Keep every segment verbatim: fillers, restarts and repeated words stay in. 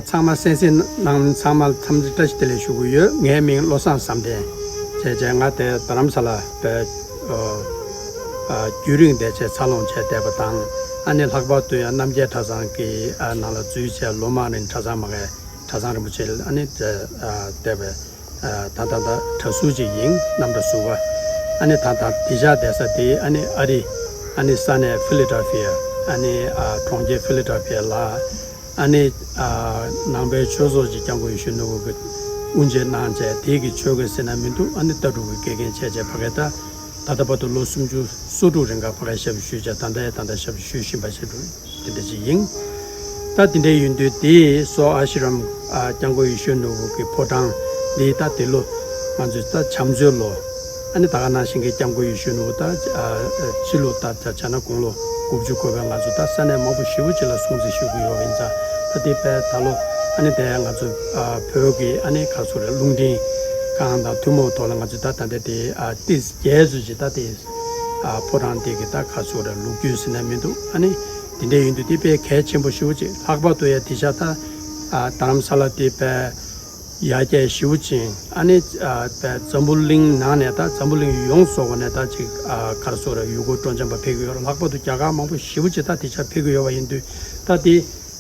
ཚང་མ་གསན་གཟིགས་གནང་མི་ཚང་མ་ལ་འཚམས་འདྲི་བཀྲ་ཤིས་བདེ་ལེགས་ཞུ་གི་ཡོད། ངའི་མིང་བློ་བཟང་བསམ་གཏན། བྱས་བྱས་ང་དེ་རྡ་རམ་ས་ལ་བོད་ཨ་རྒྱུན་རིང་བསྡད་བྱས་འཚར་ལོངས་བྱས་བསྡད་པ་དང་། ཨ་ནི་ལྷག་པར་དུ་ཡང་རྣམ་རྒྱལ་གྲྭ་ཚང་གི་ཨ་ནང་ལ་འཛུལ་བྱས་ལོ་མང་རིང་གྲྭ་ཚང་མ་གའི་གྲྭ་ཚང་རིན་པོ་ཆེ་ལ་ཨ་ནི་བསྡད་པའི་ད་ད་ད་གྲྭ་ཟུར་ཅིག་ཡིན། རྣམ་གྲྭ་ཟུར་པ། ཨ་ནི་ད་ད་དེང་སང་བསྡད་ས་དེ་ཨ་ནི་ཨ་རི། ཨ་ནི་ས་གནས་ཕི་ལི་ཌེལ་ཕི་ཡ། ཨ་ནི་ཨ་གྲོང་ཁྱེར་ཕི་ལི་ཌེལ་ཕི་ཡ་ལ། ཨ་ནི་ཨ་ནང་པའི་ཆོས་ཚོགས་ཀྱི་སྐྱབས་མགོན་ཡེ་ཤེས་ནོར་བུ་གིས་དབུ་འབྱེད་གནང་བྱས། དེ་གི་ཆོས་དགེ་ཟེར་ན་མི་འདུག་ཨ་ནི་ལྟ་གྲུབ་ཀྱི་དགེ་རྒན་བྱས་བྱས་ཕ་གིར་ད་ད་ལྟ་བར་དུ་ལོ་སུམ་ཅུ་སོ་དྲུག་རིང་ག་ཕ་གིར་ཞབས་ཞུ་བྱས། ད་ལྟ་ཡང་ད་ལྟ་ཞབས་ཞུ་བཞིན་པ་ཞིག་འདུག་དེ་འདྲ་ཅིག་ཡིན། ད་དེ་འདྲ་ཡིན་དུས་དེ་སོ་ཨ་ཤི་རམ་ཨ་སྐྱབས་མགོན་ཡེ་ཤེས་ནོར་བུ་གི་ཕོ་བྲང་འདི་ད་དེ་ལོ་ང་ཚོས་ད་བྱམས་མཛོད་ལོ། ཨ་ནི་ད་ག་ནང་བཞིན་གྱི་སྐྱབས་མགོན་ཡེ་ཤེས་ནོར་བུ་ད་ཨ་ཕྱི་ལོ་ད་ད་བྱས་ན་དགུང་ལོ་དགུ་བཅུ་འཁོར་བའི་ང་ཚོ་ད་ས་གནས་མང་པོ་ཞེ་པོ་ཅིག་ལ་སྲུང་བརྩི་ཞུ་གི་ཡོད་པ་ཡིན་ཙང་། ད་དེ་བས་ད་ལོ་ཨ་ནི་དེ་ང་ཚོ་ཨ་བོད་ཀྱི་ཨ་ནི་ག་ཚོད་རེད། རླུང་འཕྲིན་ཁང་དང་ཐུན་མོང་ཐོག་ལ་ང་ཚོས་ད་ད་ལྟ་དེ་ཨ་ཏིས་བརྒྱད་ཙམ་ཅིག་ད་དེ་ཨ་ཕོ་བྲང་དེ་གི་ད་ག་ཚོད་རེད། ལོ་རྒྱུས་ཟེར་ན་མི་འདུག་ཨ་ནི་དེ་འདྲ་ཡིན་དུས་དེ་དཔེ་གལ་ཆེན་པོ་ཞེ་པོ་ཅིག་ལྷག་པར་དུ་ཡ་དེང་སང་ད་ཨ་རྡ་རམ་ས་ལ་དེ་དཔེ་ཡར་རྒྱས་ཞེ་པོ་ཅིག་ཨ་ནི་ཨ་དཔེ་འཛམ་བུ་གླིང་ནང་ནས་ད་འཛམ་བུ་གླིང་ཡོངས་སུ་རྫོགས་པ་ནས་ད་ཅིག་ཨ་ག་རེ་ཟེར་དགོས་རེད། ཡུལ་སྐོར་སྤྲོ་འཆམ་པ་ཕེབས་ཀྱི་ཡོད་རེད། ལྷག་པར་དུ་རྒྱ་གར་མང་པོ་ཞེ་པོ་ཅིག་ད་དེང་སང་ཕེབས་ཀྱི་ཡོད་པ་ཡིན་དུས། ད་དེ་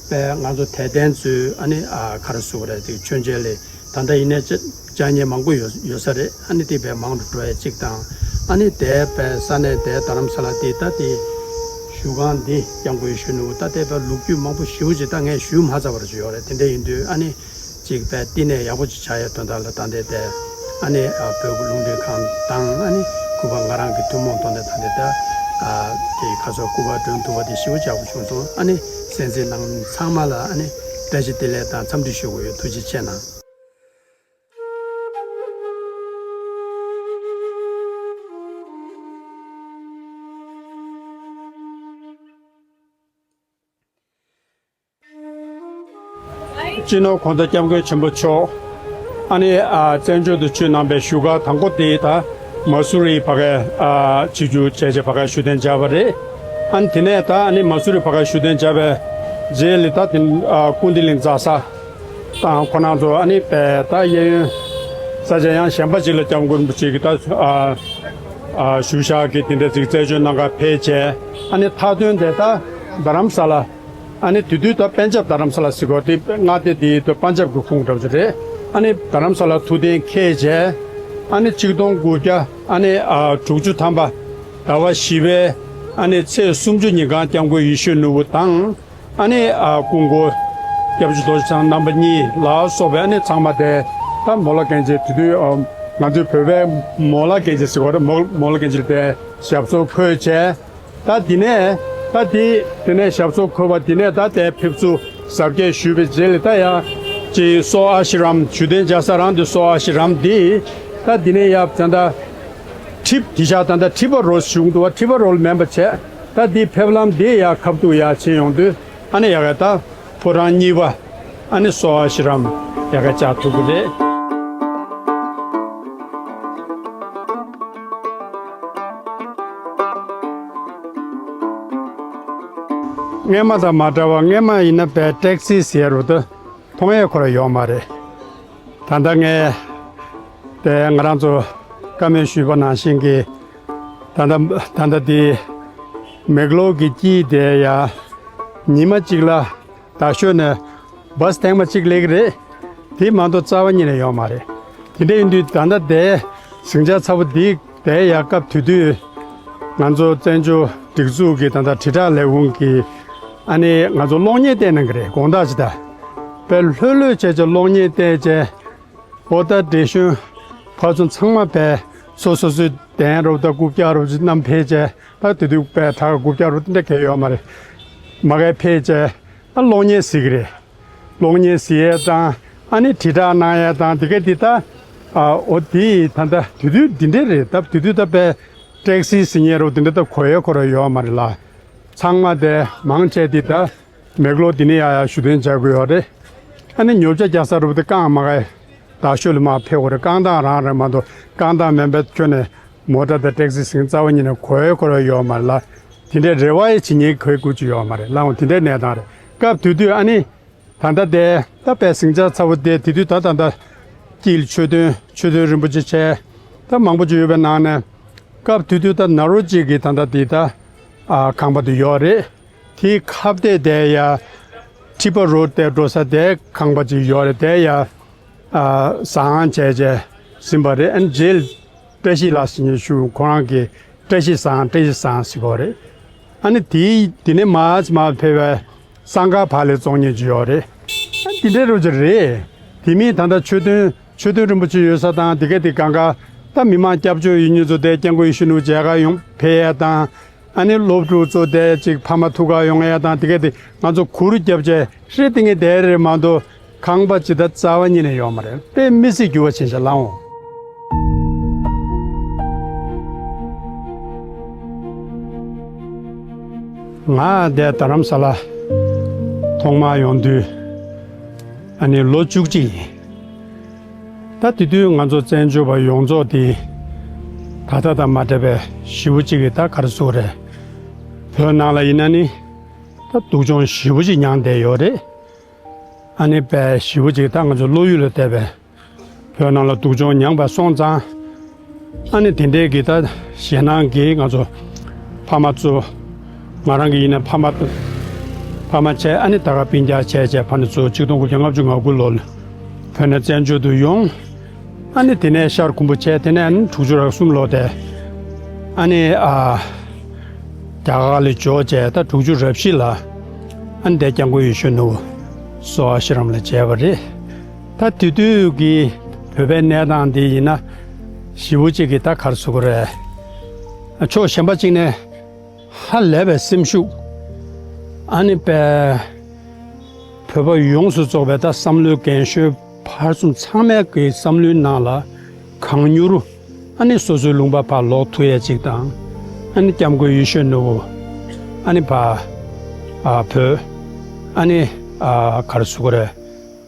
དཔེ་ང་ཚོ་དད་ལྡན་ཚོས་ཨ་ནི་ཨ་ག་རེ་ཟེར་དགོས་རེད། དེ་མཆོད་མཇལ་ལ་ད་ལྟ་ཡིན་ནའི་བཅར་བཅར་མཁན་མང་པོ་ཡོད་ཡོད་ས་རེད། ཨ་ནི་དེ་དཔེ་མང་དུ་འགྲོ་ཡ་གཅིག་དང་། ཨ་ནི་དེ་དཔེ་ས་གནས་དེ་རྡ་རམ་ས་ལ་དེ་ད་དེ་བཞུགས་ཁང་འདི་སྐྱབས་མགོན་ཡེ་ཤེས་ནོར་བུ་ད་དེ་དཔེ་ལོ་རྒྱུས་མང་པོ་ཞེ་པོ་ཅིག་ད་ངས་ཞུས་མ་ཚར་བ་ཅིག་ཡོད་རེད། དེ་འདྲ་ཡིན་དུས་ཨ་ནི་ཅིག་དཔེ་བསྟི་གནས་ཡག་པོ་ཅིག་ཆགས་ཡ་དོན་དག་ལ་ད་ལྟའི་དེ་ཨ་ནི་ཨ་བོད་ཀྱི་རླུང་འཕྲིན་ཁང་དང་། ཨ་ནི་སྐུ་པར་ང་རང་གི་ཐུན་མོང་ཐོག་ནས་ད་ལྟའི་ད་ཨ་དེ་ཁ་སོ་སྐུ་པར་སྒྲོན་ཐུབ་པ་དེ་ཞེ་པོ་ཅིག་ཡག་པོ་བྱུང་སོང་། ཨ་ནི་གསན་གཟིགས་གནང་མི་ཚང་མ་ལ་ཨ་ནི་བཀྲ་ཤིས་བདེ་ལེགས་དང་འཚམས་འདྲི་ཞུ་དགོས་ཡོད། ཐུགས་རྗེ་ཆེ་གནང་། སྤྱི་ནོར་གོང་ས་སྐྱབས་མགོན་ཆེན་པོ་མཆོག་ཨ་ནི་ཨ་བཙན་བྱོལ་དུ་ཆེད་གནང་པའི་བཞུགས་སྒར་དང་པོ་དེ་ད་མ་སུ་རི་ཕ་གིར་ཨ་ཆིབས་བསྒྱུར་བྱས་བྱས་ཕ་གིར་བཞུགས་གདན་འཇགས་པ་རེད། ཨ་ནི་དེ་ནས་ད་ཨ་ནི་མ་སུ་རི་ཕ་གིར་བཞུགས་གདན་འཇགས་པའི་རྗེས་ལ་ད་དེ་ཨ་ཀུན་བདེ་གླིང་རྫ་ས་དང་ཁོང་རྣམ་ཚོ་ཨ་ནི་པའི་ད་གཡས་གཡོན་ས་ཆ་ཡང་གཞན་པ་ཅིག་ལ་སྐྱབས་མགོན་རིན་པོ་ཆེ་གིས་ད་ཨ་ཨ་བཞུགས་ཤག་གི་དེ་འདྲ་ཅིག་རྩད་གཅོད་གནང་གར་ཕེབས་བྱས། ཨ་ནི་མཐའ་དོན་དེ་ད་རྡ་རམ་ས་ལ། ཨ་ནི་དེ་དུས་ད་པན་ཇབ་རྡ་རམ་ས་ལ་ཟེར་གོ་དེ་མངའ་སྡེ་དེའི་ད་པན་ཇབ་ཀྱི་ཁོངས་འདྲ་པོ་ཅིག་རེད། ཨ་ནི་རྡ་རམ་ས་ལ་ཐུགས་གཏན་འཁེལ་བྱས། ཨ་ནི་ཆིག་སྟོང་དགུ་བརྒྱ་ཨ་ནི་ཨ་དྲུག་ཅུ་ཐམ་པ་ཟླ་བ་བཞི་པའི་ཨ་ནི་ཚེས་སུམ་ཅུ་ཉིན་གང་སྐྱབས་མགོན་ཡེ་ཤེས་ནོར་བུ་དང་། ཨ་ནི་ཨ་སྐུ་འཁོར་སྐྱབས་རྗེ་རྡོ་རྗེ་འཆང་རྣམ་པ་གཉིས་ལ་སོགས་པའི་ཨ་ནི་ཚང་མ་དེ་ད་མོ་ལ་གན་ཇི། དེ་དུས་ཨ་ང་ཚོའི་བོད་པའི་མོ་ལ་གན་ཇི་ཟེར་བ་རེད། མོ་མོ་ལ་གན་ཇི་ལ་དེ་ཞབས་སོར་འཁོད་བྱས། ད་དེ་ནས་ད་དེ་དེ་ནས་ཞབས་སོར་འཁོད་པ་དེ་ནས་ད་དེ་ཕེབས་བསུ་གཟབ་རྒྱས་ཞུས་པའི་རྗེས་ལ་ད་ཡ་ཅིག་སོ་ཨ་ཤི་རམ་བཞུགས་གདན་འཇགས་ས་རང་དེ་སོ་ཨ་ཤི་རམ་དེ་ད་དེ་ནས་ཡ་ད་ད་ཁྲི་དེ་ཤག་ད་ད་ཁྲི་པ་རོ་བཞུགས་འདུག་བ། ཁྲི་པ་རོ་ལ་མེན་པ་བྱས། ད་དེ་ཕེབས་ལམ་དེ་ཡ་ཁ་ཐུག་ཡ་ཕྱིན་ཡོང་དུས་ཨ་ནི་ཡ་ག་ད་ཕོ་བྲང་གཉིས་པ་ཨ་ནི་སོ་ཨ་ཤི་རམ་ཡ་ག་བཅར་ཐུབ་ཀྱི་རེད། སྔས་མ་དང་མ་འདྲ་བ། སྔས་མ་ཡིན་ན་པའི་ཊེག་སི་ཟེར་རུ་དུ་མཐོང་ཡས་ཁོ་ར་ཡོད་མ་རེད། ད་ལྟ་ངས་དེ་ང་རང་ཚོ་བཀའ་མོལ་ཞུས་པ་ནང་བཞིན་གྱི་ད་ལྟ་ད་ལྟ་དེ་མེག་ལོར་གྱི་དཀྱིལ་དེ་ཡ་ཉི་མ་གཅིག་ལ་རྡ་ཤོད་ནས་བཱས་ཐེངས་མ་གཅིག་སླེབས་ཀྱི་རེད། དེ་མ་གཏོགས་རྩ་བ་ཉིད་ནས་ཡོད་མ་རེད། དེ་འདྲ་ཡིན་དུས་ད་ལྟ་དེ་ཟིང་ཆ་ཚ་པོ་འདི་དེ་ཡ་སྐབས་དེ་དུས་ང་ཚོ་བཙན་བྱོལ་སྒྲིག་འཛུགས་ཀྱི་ད་ལྟ་དྲིལ་བསྒྲགས་ལས་ཁུངས་ཀྱི་ཨ་ནི་ང་ཚོ་གློག་བརྙན་བལྟས་གནང་གི་རེད། དགོང་དག་ཅིག་ད་དཔེ་ལྷོད་ལྷོད་བྱས་བྱས་གློག་བརྙན་བལྟས་བྱས། ཨོ་ད་བགྲེས་གཞོན་ཕར་ཚུར་ཚང་མ་དཔེ་སོ་སོ་སོའི་གདན་རུ་ད་རྐུབ་བཀྱག་རུ་ཅིག་བསྣམས་ཕེབས་བྱས། ད་དེ་དུས་དཔེ་ད་རྐུབ་བཀྱག་རུ་དེ་འདྲ་གས་ཡོད་མ་རེད། མ་གས་ཕེབས་བྱས་ད་གློག་བརྙན་གཟིགས་ཀྱི་རེད། གློག་བརྙན་གཟིགས་ཡས་དང་ཨ་ནི་དྲིལ་བསྒྲགས་གནང་ཡས་དང་དེ་གས་དེ་ད་ཨ་ཨོ་དེ་ད་ད་དེ་དུས་འདི་འདྲས་རེད། ད་དེ་དུས་ད་དཔེ་ཊེག་སི་ཟེར་མཁན་རུ་དེ་འདྲ་ད་གོ་ཡས་ཁོ་ར་ཡོད་མ་རེད་ལ། ཚང་མ་དེ་མང་ཆེ་དེ་ད་མེག་ལོར་འདི་ནས་ཡར་ཡར་བཞུགས་གདན་འཇགས་དགོས་ཡོད་རེད། ཨ་ནི་ཉོ་ཆ་རྒྱག་ས་རུ་དེ་རྐང་མ་གས་རྡ་ཤོད་ལ་མར་ཕེབས་དགོས་རེད། རྐང་ཐང་རང་རེད་མ་གཏོགས་རྐང་ཐང་མེད་པའི་ཁྱོན་ནས་མོ་ཊ་དང་ཊེག་སི་ཟེར་མཁན་རྩ་བ་ཉིད་ནས་གོ་ཡས་ཁོ་ར་ཡོད་མ་རེད་ལ། དེ་འདྲའི་རེ་བ་ཡང་བྱེད་མཁན་ག་གེ་ཅིག་ཡོད་མ་རེད་ལ། འོ་དེ་འདྲའི་གནས་སྟངས་རེད། སྐབས་དེ་དུས་ཨ་ནི་ ད་ལྟ་དེ་ད་དཔེ་ཟིང་ཆ་ཚ་བོ་དེ་དེ་དུས་ད་ད་ལྟ་དཀྱིལ་མཆོད་རྟེན་མཆོད་རྟེན་རིན་པོ་ཆེ་བྱས་ད་མང་པོ་ཅིག་ཡོད་པའི་ནང་ནས། སྐབས་དེ་དུས་ད་ནཱ་རོ་གཅིག་གིས་ད་ལྟ་དེ་ད་ཨ་ཁང་པ་དེ་ཡོད་རེད། དེའི་ཁ་གཏད་དེ་ཡ་ཁྲི་པ་རོ་དེ་འགྲོ་ས་དེ་ཁང་པ་ཅིག་ཡོད་རེད། དེ་ཡ་ཨ་བཟང་བྱས་བྱས་ཟིན་པ་རེད། ཨ་ནི་རྗེས་བཀྲ་ཤིས་ལགས་ཟེར་མཁན་ཞུ་ཁོ་རང་གིས་བཀྲ་ཤིས་བཟང་བཀྲ་ཤིས་བཟང་ཟེར་གོ་རེད། ཨ་ནི་དེའི་དེ་ནས་མར་མར་ཕེབས་པའི་སང་དཀར་བག་ལེབ་བཙོང་མཁན་ཅིག་ཡོད་རེད། ཨ་དེ་འདྲའི་རོ་ཅིག་རེད། དེ་མིན་ད་ལྟ་མཆོད་རྟེན་མཆོད་རྟེན་རིན་པོ་ཆེ་ཡོད་ས་དང་དེ་ག་དེ་གང་ག་ད་མི་མང་སྐྱབས་བཅོལ་ཡོད་མཁན་ཚོ་དེ་སྐྱབས་མགོན་ཡིད་བཞིན་ནོར་བུ་མཇལ་ཁ་ཡོང་ཕེབས་ཡ་དང་། ཨ་ནི་སློབ་ཕྲུག་ཚོ་དེ་ཅིག་ཕ་མ་ཐུག་ག་ཡོང་ཡ་དང་དེ་ག་དེ་ང་ཚོ་གུར་རྒྱབ་བྱས་ཧྲི་ཏི་ངེ་དེ་རེད་མ་གཏོགས། ཁང་པ་ཇི་ལྟར་རྩ་བ་ཉིད་ནས་ཡོད་མ་རེད། དཔེ་མི་སྲིད་འགྱུར་བ་ཕྱིན་ཤག་ལགས་འོང་། ང་འདིར་རྡ་རམ་ས་ལ་ཐོག་མར་ཡོང་དུས་ཨ་ནི་ལོ་བཅུ་གཅིག་ཡིན། ད་དེ་དུས་ང་ཚོ་བཙན་བྱོལ་བ་ཡོངས་རྫོགས་དེ་ད་ལྟ་དང་མ་འདྲ་བའི་ཞེ་པོ་ཅིག་གི་ད་ག་རེ་ཟེར་དགོས་རེད། བོད་ནང་ལ་ཡིན་ན་ནི་ད་སྡུག་སྦྱོང་ཞེ་པོ་ཅིག་མྱངས་བསྡད་ཡོད་རེད། ཨ་ནི་དཔེ་ཞེ་པོ་ཅིག་ད་ང་ཚོ་བློ་ཡུལ་ལ་བལྟས་པས། བོད་ནང་ལ་སྡུག་སྦྱོང་མྱངས་པ་སོང་ཙང་། ཨ་ནི་དེ་འདྲའི་གི་ད་ཞེད་སྣང་གིས་ང་ཚོ་ཕ་མ་ཚོ། ང་རང་གི་ཡིན་ན་ཕ་མ། ཕ་མ་བྱས་ཨ་ནི་ད་ག་སྤུན་ཀྱག་བྱས་བྱས་ཕ་ནི་ཚོ་ཆིག་སྟོང་དགུ་བརྒྱ་ལྔ་བཅུ་ང་དགུ་ལོ་ལ་བོད་ནས་བཙན་བྱོལ་དུ་ཡོང་། ཨ་ནི་དེ་ནས་ཤར་ཁུམ་བུ་བྱས་དེ་ནས་ཨ་ནི་དྲུག་ཅུ་རེ་གསུམ་ལོ་དེ། ཨ་ནི་ཨ། རྒྱ་གར་ལ་འབྱོར་བྱས་ད་དྲུག་ཅུ་རེ་བཞི་ལ་ཨ་ནི་དེ་སྐྱབས་མགོན་ཡིད་བཞིན་ནོར་བུ་གསོལ་བ་ཤེས་རབ་ལ་མཇལ་བ་རེད། ད་དེ་དུས་ཀྱི་བོད་པའི་གནས་སྟངས་འདི་ཡིན་ན་ཞེ་པོ་ཅིག་གི་ད་ག་རེ་ཟེར་དགོས་རེད། ཕྱོགས་གཞན་པ་ཅིག་ནས་ཧ་ལས་པའི་སེམས་ཤུགས། ཨ་ནི་དཔེ་བོད་པ་ཡོངས་སུ་རྫོགས་པའི་ད་བསམ་བློའི་རྒན་གཞོན་ཕར་ཚུར་ཚང་མའི་གི་བསམ་བློའི་ནང་ལ་གང་མྱུར་ཨ་ནི་སོ་སོའི་ལུང་པ་ཕར་ལོག་ཐུབ་ཡས་ཅིག་དང་། ཨ་ནི་སྐྱབས་མགོན་ཡིད་བཞིན་ནོར་བུ་ཨ་ནི་ཕར་ཨ་བོད་ཨ་ནི་ཨ་ག་རེ་ཟེར་དགོས་རེད།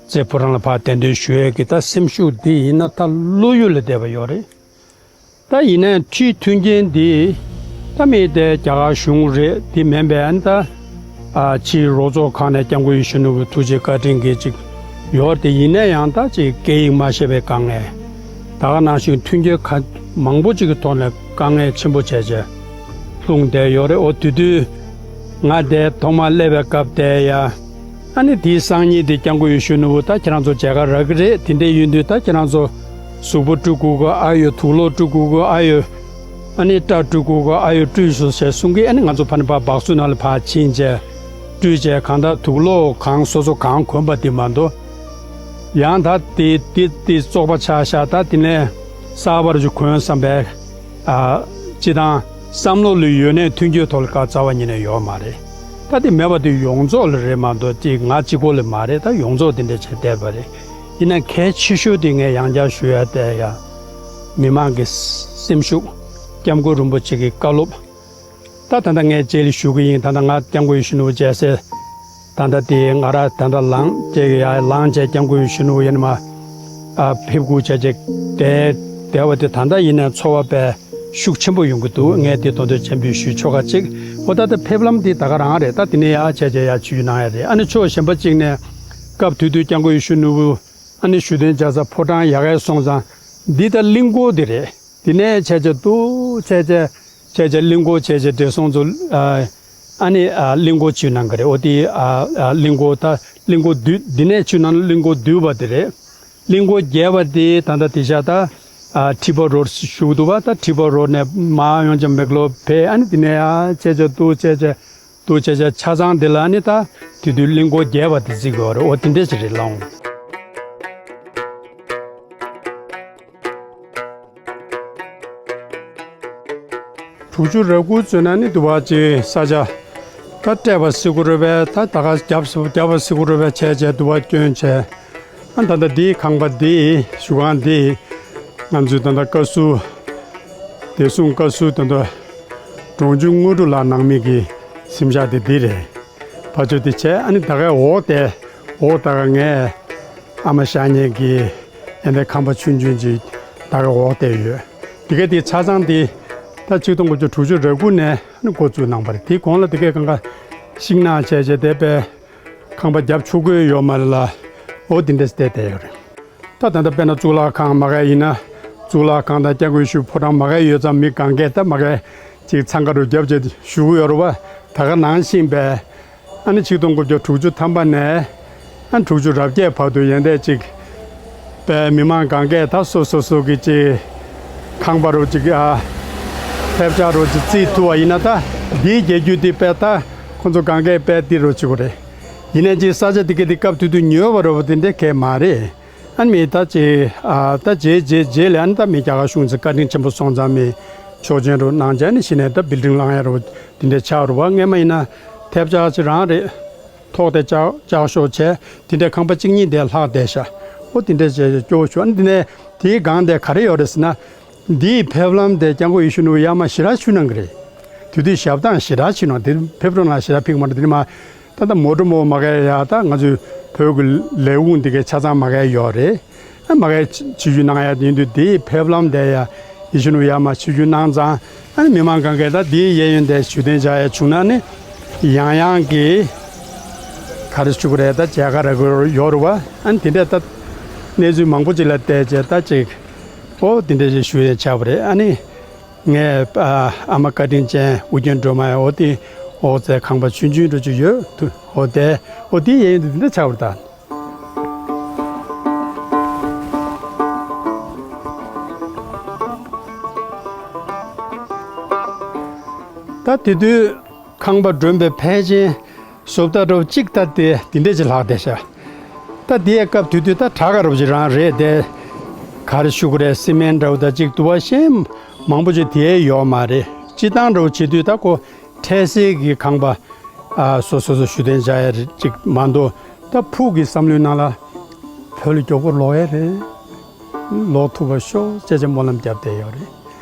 རྩེ་ཕོ་བྲང་ལ་ཕར་གདན་འདྲེན་ཞུ་ཡས་ཀྱི་ད་སེམས་ཤུགས་འདི་ཡིན་ན་ད་བློ་ཡུལ་ལས་འདས་པ་ཡོད་རེད། ད་ཡིན་ནའི་ཁྲིའི་མཐུན་རྐྱེན་འདི་ད་མི་དེ་རྒྱ་གར་གཞུང་རེད། འདི་མིན་པའི་ཨ་ནི་ད་ཨ་ཕྱིའི་རོགས་ཚོགས་ཁག་ནས་སྐྱབས་མགོན་ཡིད་བཞིན་ནོར་བུའི་ཐུགས་རྗེ་བཀའ་དྲིན་གྱིས་ཅིག་ཡོད་རེད་དེ། ཡིན་ན་ཡང་ད་ཅིག་སྐད་ཡིག་མ་ཤེས་པའི་དཀའ་ངལ། ད་ག་ནང་བཞིན་མཐུན་རྐྱེན་ཁག་མང་པོ་ཅིག་གི་ཐོག་ནས་དཀའ་ངལ་ཆེན་པོ་བྱས་བྱས་ལྷུང་བསྡད་ཡོད་རེད། འོ་དེ་དུས་ང་དེ་ཐོག་མར་སླེབས་པའི་སྐབས་དེ་ཡ། ཨ་ནི་དེའི་སང་ཉིན་དེ་སྐྱབས་མགོན་ཡིད་བཞིན་ནོར་བུ་ད་ཁྱེད་རང་ཚོ་མཇལ་ཁ་རག་གི་རེད། དེ་འདྲ་ཡིན་དུས་ད་ཁྱེད་རང་ཚོ་གཟུགས་པོ་བཀྲུ་དགོས་གོ་ཨ་ཡོད། དུག་ལོག་བཀྲུ་དགོས་གོ་ཨ་ཡོད། ཨ་ནི་སྐྲ་བཀྲུ་དགོས་གོ་ཨ་ཡོད། བཀྲུས་སོང་ཞེས་གསུང་གི། ཨ་ནི་ང་ཚོ་ཕ་ནི་ཕར་སྦག་སུ་ནང་ལ་ཕར་ཕྱིན་བྱས་བཀྲུས་བྱས་གང་ལྟར་དུག་ལོག་གང་སོ་སོ་གང་གོན་པ་དེ་མ་གཏོགས། ཡང་ད་དེ་དེ་དེ་བཙོག་པ་ཆགས་ཤག་ད་དེ་ནས་གསར་པར་ཅིག་གོན་བསམ་པའི་ཨ་སྤྱི་བཏང་བསམ་བློ་ལ་ཡོད་ནའི་མཐུན་རྐྱེན་ཐོག་ལ་ག་རྩ་བ་ཉིད་ནས་ཡོད་མ་རེད། ད་དེ་མེད་པ་དེ་ཡོངས་རྫོགས་ལ་རེད་མ་གཏོགས་ཅིག་ང་གཅིག་པོ་ལ་མ་རེད། ད་ཡོངས་རྫོགས་དེ་འདྲ་བྱས་བསྡད་པ་རེད། ཡིན་ན་གལ་ཆེ་ཤོས་དེ་ངས་ཡང་བསྐྱར་ཞུ་ཡ་བསྡད་ཡ། མི་མང་གི་སེམས་ཤུགས། སྐྱབས་མགོན་རིན་པོ་ཆེ་གི་བཀའ་སློབ། ད་ད་ལྟ་ངས་རྗེས་ལ་ཞུ་གི་ཡིན། ད་ལྟ་ང་སྐྱབས་མགོན་ཡིད་བཞིན་ནོར་བུ་མཇལ་སའི་ད་ལྟ་དེ་ང་རང་ད་ལྟ་ལངས་བྱས་ཡ་ལངས་བྱས་སྐྱབས་མགོན་ཡིད་བཞིན་ནོར་བུ་ཡིན་ན་མ་ཨ་ཕེབས་སྒུག་བྱས་བྱས་བསྡད་བསྡད་པ་དེ་ད་ལྟ་ཡིན་ན་ཚོར་བ་དཔེ་ཤུགས་ཆེན་པོ་ཡོང་གི་འདུག་ངས་དེ་དོན་དུ་སྤྱན་འབུལ་ཞུས་ཆོག་ག་ཅིག་འོ་ད་ལྟ་ཕེབས་ལམ་དེ་ད་ག་རང་རེད། ད་དེ་ནས་ཡ་བྱས་བྱས་ཡ་ཆུ་ཡུ་གནང་ཡ་རེད། ཨ་ནི་ཕྱོགས་གཞན་པ་ཅིག་ནས་སྐབས་དེ་དུས་སྐྱབས་མགོན་ཡིད་བཞིན་ནོར་བུ་ཨ་ནི་ཞུ་དོན་བྱ་ས་ཕོ་བྲང་ཡ་གའི་སོང་ཙང་འདི་ད་གླིང་སྐོར་དེ་རེད། དེ་ནས་བྱས་བྱས་འདུག་བྱས་བྱས་བྱས་བྱས་གླིང་སྐོར་བྱས་བྱས་བགྲེས་སོང་ཚོ་ཨ་ཨ་ནི་ཨ་གླིང་སྐོར་བྱས་གནང་གི་རེད། འོ་དེ་ཨ་ཨ་གླིང་སྐོར་ད་གླིང་སྐོར་བསྡུས་འདི་ནས་བྱས་གནང་གླིང་སྐོར་བསྡུས་པ་དེ་རེད། གླིང་སྐོར་བརྒྱད་པ་དེ་ད་ལྟ་དེ་ཤ་ད་ཨ་ཁྲི་པ་རོ་ཞུགས་འདུག་བ། ད་ཁྲི་པ་རོ་ནས་མ་ཡོང་ཅང་མེག་ལོ་བས་ཨ་ནི་དེ་ནས་ཨ་བྱས་བྱས་འདུག་བྱས་བྱས། དུ་བྱས་བྱས་ཆ་ཚང་འདི་ལ་ནི་ད་དེ་དུས་གླིང་སྐོར་བརྒྱད་པ་དེ་བརྩི་དགོས་རེད། འོ་དེ་འདྲས་ཞིག་རེད་ལགས། དྲུག་ཅུ་རེ་དགུ་ཚོད་ན་ནི་དུ་བ་ཅིག་ས་ཆ་ད་སྤྲད་པ་སྲིད་དགོས་རེད་པས། ད་ད་ག་རྒྱབ་རྒྱབ་པ་སྲིད་དགོས་རེད་པས་བྱས་བྱས་དུ་བ་བསྐྱོན་བྱས། ཨ་ད་ལྟ་འདིའི་ཁང་པ་འདི་བཞུགས་ཁང་འདི་ང་ཚོའི་ད་ལྟ་བཀའ་ཟུར་བདེ་སྲུང་བཀའ་ཟུར་ད་ལྟ་འབྲོང་ཆུང་དངོས་གྲུབ་ལགས་གནང་མི་གི་གཟིམ་ཤག་དེ་འདི་རེད། ཕ་ཆོས་དེ་བྱས་ཨ་ནི་ད་གའི་འོག་དེ་འོག་ད་ག་ངས་ཨ་མ་ཤ་ཉེ་གི་ཨེ་འདྲ་ཁང་པ་ཆུང་ཆུང་ཅིག་ད་གའི་འོག་དེ་ཡོད། དེ་ག་དེ་ཆ་ཚང་དེ་ད་ཆིག་སྟོང་དགུ་བརྒྱ་དྲུག་ཅུ་རེ་དགུ་ནས་ཨ་ནི་འགོ་བཙུགས་གནང་བ་རེད། དེའི་གོང་ལ་དེ་གའི་གང་ག་ཤིང་ནགས་བྱས་བྱས་དེ་པས། ཁང་པ་རྒྱབ་ཆོག་གི་ཡོད་མ་རེད་ལ། འོ་དེ་འདྲས་བལྟས་བསྡད་ཡོད་རེད། ད་ད་ལྟ་དཔེར་ན་གཙུག་ལག་ཁང་མ་གས་ཡིན་ན། གཙུག་ལག་ཁང་དང་སྐྱབས་མགོན་ཡེ་ཤུ་ཕོ་བྲང་མ་གས་ཡོད་ཙང་མི་གང་གས་ད་མ་གས་ཅིག་འཚང་ཁ་རུ་རྒྱབ་བྱས་བཞུགས་ཡོད་རེད་བ། ད་ག་ནང་བཞིན་པས། ཨ་ནི་ཆིག་སྟོང་དགུ་བརྒྱ་དྲུག་ཅུ་ཐམ་པ་ནས་ཨ་དྲུག་ཅུ་རེ་བརྒྱད་བར་དུ་ཡན་ཏན་ཅིག་པའི་མི་མང་གང་གས་ད་སོ་སོ་སོ་གི་ཅིག་ཁང་པ་རུ་ཅིག་ཨ་ཐབ་ཆག་རུ་ཅིག་བརྩིགས་ཐུབ་པ་ཡིན་ན། ད་འདིའི་རྒྱལ་རྒྱུད་འདི་དཔེ་ད་ཁོ་ཚོ་གང་གས་དཔེ་འདི་རུ་ཅིག་གོ་རེད། ཡིན་ནའི་ཅིག་ས་ཆ་འདི་ག་འདི་སྐབས་དུས་དུས་ཉོས་པ་རུ་བ་དེ་འདྲ་གས་མ་རེད། ཨ་ནི་མི་ད་ཅིག་ཨ་ད་རྗེས་རྗེས་རྗེས་ལ་ཨ་ནི་ད་མི་རྒྱ་གར་གཞུང་ཚོས་བཀའ་དྲིན་ཆེན་པོ་སོང་ཙང་མི་ཆོག་མཆན་རུ་གནང་བྱས་ནི་གཞི་ནས་ད་བིལ་ཌིང་བསླང་ཡ་རུ་དེ་འདྲ་ཆགས་རུ་བ། སྔས་མ་ཡིན་ན་ཐབ་ཆག་ཅིག་རང་རེད། ཐོག་དེ་ལྕགས་ལྕགས་ཤོག་བྱས་དེ་འདྲའི་ཁང་པ་གཅིག་གཉིས་དེ་ལྷག་བསྡད་ཤག་འོ་དེ་འདྲ་བྱས་སྐྱོ་བོ་བྱུང་། ཨ་ནི་དེ་ནས་དེའི་སྒང་དེ་ག་རེ་ཡོད་རེད་ཟེར་ན། འདིའི་ཕེབས་ལམ་དེ་སྐྱབས་མགོན་ཡེ་ཤུ་ནུ་ཡར་མར་ཞེ་དྲག་ཞུ་གནང་གི་རེད། དེ་དུས་ཞབས་སྟངས་ཞེ་དྲག་བྱེད་གནང་། དེ་ཕེབས་འགྲོ་ན་ཞེ་དྲག་ཕིག་མ་འགྲོ། དེ་ནི་མ་ད་ལྟ་མོ་ཊ་མོ་མ་གས་ཡ་ད་ང་ཚོའི་བོད་ཀྱི་ལས་ཁུངས་འདི་གའི་ཆ་ཚང་མ་གས་ཡོད་རེད། ཨ་མ་གས་ཆིབས་བསྒྱུར་གནང་ཡ་དེ་ཡིན་དུས་དེའི་ཕེབས་ལམ་དེ་ཡ་ཡེ་ཤུ་ནུ་ཡར་མར་ཆིབས་བསྒྱུར་གནང་ཙང་། ཨ་ནི་མི་མང་གང་གས་ད་དེའི་གཡས་གཡོན་དེ་བཞུགས་གདན་འཇགས་ཡ་བྱུང་ན་ནི་ཡང་ཡང་གི་ག་རེ་ཞུ་གི་རེད། ད་མཇལ་ཁ་རག་གི་ཡོད་རེད་བ། ཨ་ནི་དེ་འདྲས་ད་གནས་ཚུལ་མང་པོ་ཅིག་ལ་བལྟས་བྱས་ད་ཅིག་ཨོ་དེ་འདྲས་ཞིག་ཞུ་ཡས་ཆགས་པ་རེད། ཨ་ནི་ངས་ཨ་ཨ་མ་བཀའ་དྲིན་ཅན་ཨོ་རྒྱན་སྒྲོལ་མ་ཡ་འོ་དེ་འོ་ཙེ་ཁང་པ་ཆུང་ཆུང་འདྲ་ཅིག་ཡོད་དུ་འོ་དེ་འོ་དེ་གཡས་གཡོན་དུ་དེ་འདྲས་ཆགས་པ་རེད་ད། ད་དེ་དུས་ཁང་པ་སྒྲོན་པའི་ཕལ་ཆེན་བཟོ་ལྟ་འདྲ་བོ་གཅིག་ད་དེ་དེ་འདྲས་ཅིག་ལྷག་བསྡད་ཤག་ད་དེའི་སྐབས་དེ་དུས་ད་དྲག་ག་ར་བོ་ཅིག་རང་རེད་དེ། ག་རེ་ཞུ་གི་རེད། སི་མེན་འདྲ་བོ་ད་གཅིག་དུ་བ་གཞན་མང་པོ་ཅིག་དེའི་ཡོད་མ་རེད། སྤྱི་བཏང་འདྲ་བོ་བྱེད་དུས་ད་ཁོ་འཕྲལ་སེལ་གྱི་ཁང་པ་ཨ་སོ་སོ་སོ་བཞུགས་གདན་འཇགས་ཡ་རེད་ཅིག་མ་གཏོགས། ད་ཕུགས་ཀྱི་བསམ་བློའི་ནང་ལ་བོད་ལ་མགྱོགས་པོ་ལོག་ཡ་རེད། ལོག་ཐུབ་པ་ཤོག་ཅེས་ཅེས་སྨོན་ལམ་བརྒྱབ་བསྡད་ཡོད་རེད།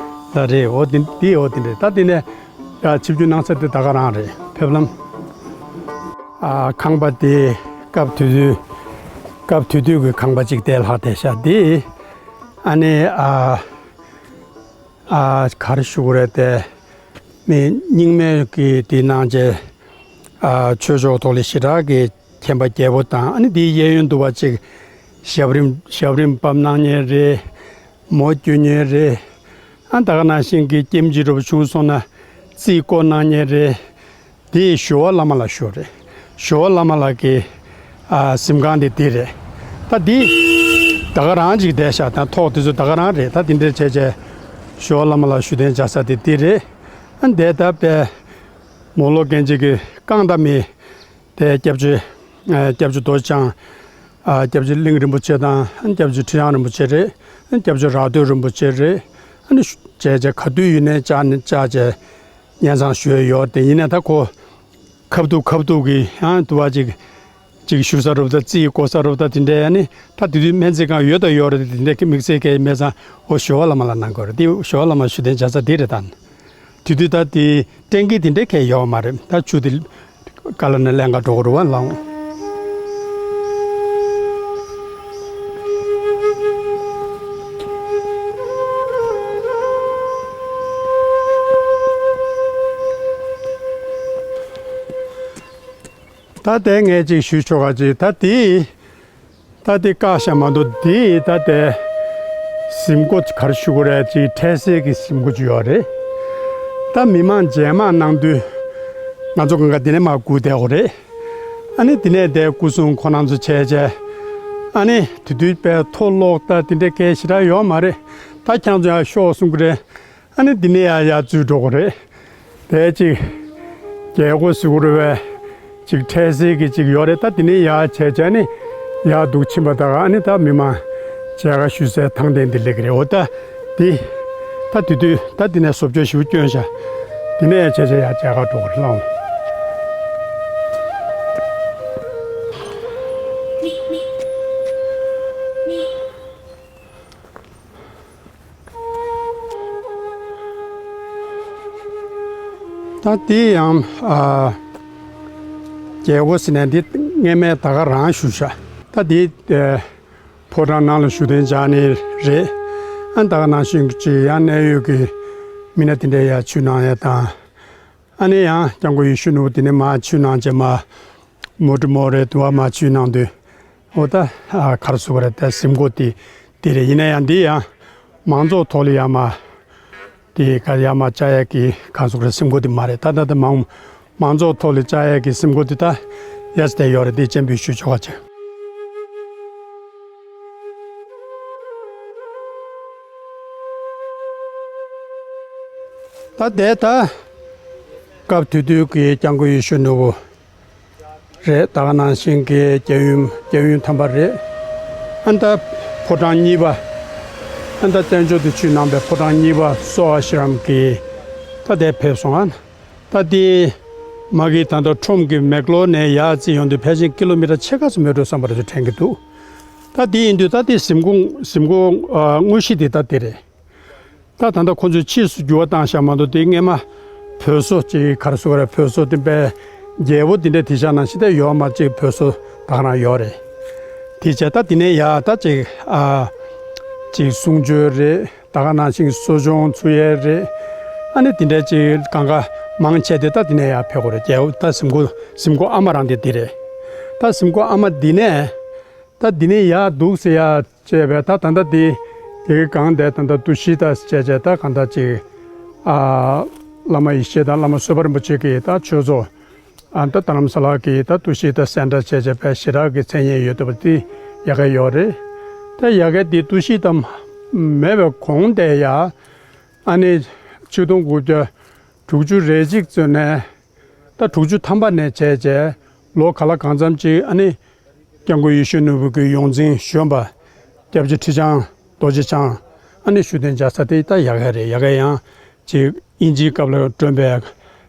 ད་རེད། འོ་དེ་དེ་འོ་དེ་འདྲས། ད་དེ་ནས་ཡ་ཆིབས་བསྒྱུར་གནང་ས་དེ་ད་ག་རང་རེད། ཕེབས་ལམ་ཨ་ཁང་པ་དེ་སྐབས་དེ་དུས་སྐབས་དེ་དུས་ཀྱི་ཁང་པ་གཅིག་དེ་ལྷག་བསྡད་ཤག་དེ་ཨ་ནི་ཨ་ཨ་ག་རེ་ཞུ་དགོས་རེད་དེ། མི་རྙིང་མའི་གི་དེ་གནང་བྱས་ཨ་ཆོས་ཕྱོགས་ཐོག་ལ་ཞེ་དྲག་གི་མཁྱེན་པ་རྒྱས་པོ་དང་། ཨ་ནི་དེའི་གཡས་གཡོན་དུ་བ་ཅིག་ཞབས་རིམ་ཞབས་རིམ་བབས་གནང་མཁན་རེད། མོ་སྐྱོན་མཁན་རེད། ཨ་ད་ག་ནང་བཞིན་གྱི་ཀེམ་ཇི་རུ་བྱུང་སོང་ན་རྩིས་བརྐོ་གནང་མཁན་རེད། དེ་ཞོལ་བ་བླ་མ་ལགས་ཞུ་རེད། ཞོལ་བ་བླ་མ་ལགས་ཀྱི་ཨ་གཟིམ་ཁང་དེ་དེ་རེད། ད་འདི་ད་ག་རང་ཅིག་བསྡད་ཤག་ད་ཐོག་དེ་ཚོ་ད་ག་རང་རེད། ད་དེ་འདྲས་བྱས་བྱས་ཞོལ་བ་བླ་མ་ལགས་བཞུགས་གདན་འཇགས་ས་དེ་དེ་རེད། ཨ་འདས་ད་པས་མོ་ལོ་རྒན་ཅིག་གི་རྐང་ད་མི་དེ་སྐྱབས་རྗེ་ཨ་སྐྱབས་རྗེ་རྡོ་རྗེ་འཆང་ཨ་སྐྱབས་རྗེ་གླིང་རིན་པོ་ཆེ་དང་། ཨ་སྐྱབས་རྗེ་ཁྲི་བྱང་རིན་པོ་ཆེ་རེད། ཨ་སྐྱབས་རྗེ་རག་སྟོད་རིན་པོ་ཆེ་རེད། ཨ་ནི་བྱས་བྱས་ག་དུས་ཡིན་ནའི་བཅར་ནས་བཅར་བྱས་སྙན་སེང་ཞུ་ཡ་ཡོད་དེ། ཡིན་ནའི་ད་ཁོ་ཁ་ཐུག་ཁ་ཐུག་གི་ཡང་དུ་བ་ཅིག་ཅིག་ཞུ་ས་རུབ་ད་རྩིས་བརྐོ་ས་རུབ་ད་དེ་འདྲའི་ཨ་ནི་ད་དེ་དུས་སྨན་རྩིས་ཁང་ཡོད་དང་ཡོད་རེད། དེ་འདྲའི་གི་དམིགས་བསལ་གྱི་མེད་ཙང་འོ་ཞོལ་བ་བླ་མ་ལགས་གནང་དགོས་རེད། དེ་ཞོལ་བ་བླ་མ་བཞུགས་གདན་འཇགས་ས་དེ་རེད་ད། དེ་དུས་ད་དེ་སྐྲན་གྱི་དེ་འདྲའི་གས་ཡོད་མ་རེད། ད་ཆུ་དེ་དཀའ་ལས་ནས་ལེན་ག་འགྲོ་དགོས་རེད་བ་ལགས། ད་དེ་ངས་ཅིག་ཞུ་ཆོག་ག་ཅིག་ད་དེ་ད་དེ་བཀག་བཞག་མ་གཏོགས། དེ་ད་དེ་གཟིམ་སྒོ་ག་རེ་ཞུ་དགོས་རེད། ཅིག་འཕྲལ་སེལ་གྱི་གཟིམ་སྒོ་ཅིག་ཡོད་རེད། ད་མི་མང་མཇལ་མར་གནང་དུས་ང་ཚོ་གང་ག་དེ་ནས་མར་སྒུག་བསྡད་དགོས་རེད། ཨ་ནི་དེ་ནས་དེ་སྐུ་སྲུང་ཁོ་རང་ཚོ་བྱས་བྱས། ཨ་ནི་དེ་དུས་པའི་མཐོ་ལོག་ད་དེ་འདྲའི་སྐད་ཞེ་དྲག་ཡོད་མ་རེད། ད་ཁྱེད་ཚོ་ཡར་ཤོག་གསུང་གི་རེད། ཨ་ནི་དེ་ནས་ཡར་ཡར་འཛུལ་འགྲོ་གི་རེད། དེ་གཅིག་རྒྱལ་སྒོ་ཟེར་གི་རེད་པས། ཅིག་འཕྲལ་སེལ་གྱི་ཅིག་ཡོད་རེད། ད་དེ་ནས་ཡར་བྱས་བྱས་ནི་ཡར་འདུག་ཕྱིན་པ་ད་ག་ཨ་ནི་ད་མི་མང་མཇལ་ཁ་ཞུ་སའི་ཐང་སྟེང་དེ་སླེབས་ཀྱི་རེད། འོ་ད་དེ་ད་དེ་དུས་ད་དེ་ནས་བཟོ་བཅོས་ཞིག་བསྐྱོན་བཞག་དེ་ནས་བྱས་བྱས་ཡར་མཇལ་ཁ་འགྲོ་གི་རེད་ལགས། ད་དེ་ཡང་ཨ་རྒྱལ་སྒོ་ཟེར་ནས་འདི་སྔས་མའི་ད་ག་རང་ཞུ་བཞག་ད་དེ་ཨ་ཕོ་བྲང་ནང་ལ་བཞུགས་གདན་འཇགས་ནི་རེད། ཨ་ད་ག་ནང་བཞིན་གྱི་ཡང་གནད་ཡོད་ཀྱི་མི་སྣ་དེ་འདྲ་ཡར་ཆིབས་གནང་ཡ་དང་། ཨ་ནི་ཡང་སྐྱབས་མགོན་ཡེ་ཤེས་ནོར་བུ་དེ་ནས་མར་ཆིབས་གནང་བྱས་མར་ མུ་ཏྲ་མོ་རེད། དུ་བ་མ་བྱུས་གནང་དུས། འོ་ད་ཨ་ག་རེ་ཟེར་དགོས་རེད། ད་གཟིམ་སྒོ་དེ་དེ་རེད། ཡིན་ན་ཡང་འདི་ཡང་མང་ཚོགས་ཐོག་ལ་ཡར་མར་དེ་ག་ཡར་མར་བཅར་ཡས་ཀྱི་ག་རེ་ཟེར་དགོས་རེད། གཟིམ་སྒོ་དེ་མ་རེད། ད་ད་ད་མང་མང་ཚོགས་ཐོག་ལ་བཅར་ཡས་ཀྱི་གཟིམ་སྒོ་དེ་ད་ཡར་བལྟས་ཡོད་རེད། དེ་སྤྱན་འབུལ་ཞུ་ཆོག་ག་བྱས། ད་དེ་ད་སྐབས་དེ་དུས་ཀྱི་སྐྱབས་མགོན་ཡེ་ཤེས་ནོར་བུ་རེད། ད་ག་ནང་བཞིན་གྱི་རྒྱལ་ཡུམ་རྒྱལ་ཡུམ་དམ་པ་རེད། ཨ་ནི་ད་ཕོ་བྲང་གཉིས་པ། ཨ་ནི་ད་བཙན་བྱོལ་དུ་ཆུད་གནང་པའི་ཕོ་བྲང་གཉིས་པ་སོ་ཨ་ཤི་རམ་གྱི་ད་དེ་ཕེབས་སོང་ཨ། ད་དེ་མ་གི་ད་ལྟ་ཁྲོམ་གྱི་མེག་ལོར་ནས་ཡར་རྩིས་ཡོང་དུས་ཕལ་ཆེར་ཀི་ལོ་མི་ཊར་ཕྱེད་ཀ་ཙམ་མེད་འགྲོ་བསམ་པ་རེད་དྲན་གྱི་འདུག་ད་དེ་ཡིན་དུས་ད་དེ་གཟིམ་སྒོ་གཟིམ་སྒོ་ཨ་དངོས་གཞི་དེ་ད་དེ་རེད། ད་ད་ལྟ་ཁོ་ཚོས་ཕྱིས་སུ་འགྱུར་བ་བཏང་བཞག་མ་གཏོགས། དེ་སྔས་མ་བོད་བཟོ་ཅིག་ག་རེ་ཟེར་དགོས་རེད། བོད་བཟོ་དེ་པའི་རྒྱལ་པོ་དེ་འདྲ་དེ་ཤ་ནང་བཞིན་དེ་ཡོད་མ་ཅིག་བོད་བཟོ་ད་ག་རང་ཡོད་རེད། དེ་བྱས་ད་དེ་ནས་ཡར་ད་ཅིག་ཨ་ཅིག་གསུང་ཆོས་རེད། ད་ག་ནང་བཞིན་གསོ་སྦྱོང་ཚུགས་ཡས་རེད། ཨ་ནི་དེ་འདྲ་ཅིག་གང་ག་མང་ཆེ་དེ་ད་དེ་ནས་ཡར་ཕེབས་དགོས་རེད། རྒྱལ་པོ་ད་གཟིམ་སྒོ་གཟིམ་སྒོ་ཨ་མ་རང་དེ་དེ་རེད། ད་གཟིམ་སྒོ་ཨ་མ་འདི་ནས། ད་འདི་ནས་ཡར་འདུག་ཟེར་ཡ་བྱས་པས། ད་ད་ལྟ་འདི་དེ་གི་སྒང་དེ་ད་ལྟ་ཏུ་ཤི་ད་བྱས་བྱས་ད་གང་ལྟར་ཅིག་ཨ་བླ་མ་ཡེ་ཤེས་དང་བླ་མ་བསོད་པ་རིན་པོ་ཆེ་གིས་ད་ཆོས་ཚོགས་ཨ་ད་རྡ་རམ་ས་ལ་གི་ད་ཏུ་ཤི་ད་སེན་ཊར་བྱས་བྱས་པས་ཞེ་དྲག་གི་མཚན་སྙན་ཡོད་བསྡད་པ་དེ་ཡ་གི་ཡོད་རེད། ད་ཡ་གི་དེ་ཏུ་ཤི་ད་མེད་པའི་གོང་དེ་ཡ་ཨ་ནི་ཆིག་སྟོང་དགུ་བརྒྱ་དྲུག་ཅུ་རེ་གཅིག་ཙམ་ནས། ད་དྲུག་ཅུ་ཐམ་པ་ནས་བྱས་བྱས་ལོ་ག་ལ་གང་འཚམ་ཅིག་ཨ་ནི་སྐྱབས་མགོན་ཡེ་ཤེས་ནོར་བུ་གི་ཡོངས་འཛིན་གཞོན་པ་སྐྱབས་རྗེ་ཁྲི་བྱང་རྡོ་རྗེ་འཆང་ཨ་ནི་བཞུགས་གདན་འཇགས་ས་དེ་ད་ཡ་གི་རེད། ཡ་གི་ཡང་ཅིག་དབྱིན་ཇིའི་སྐབས་ལ་བསྐྲུན་པའི་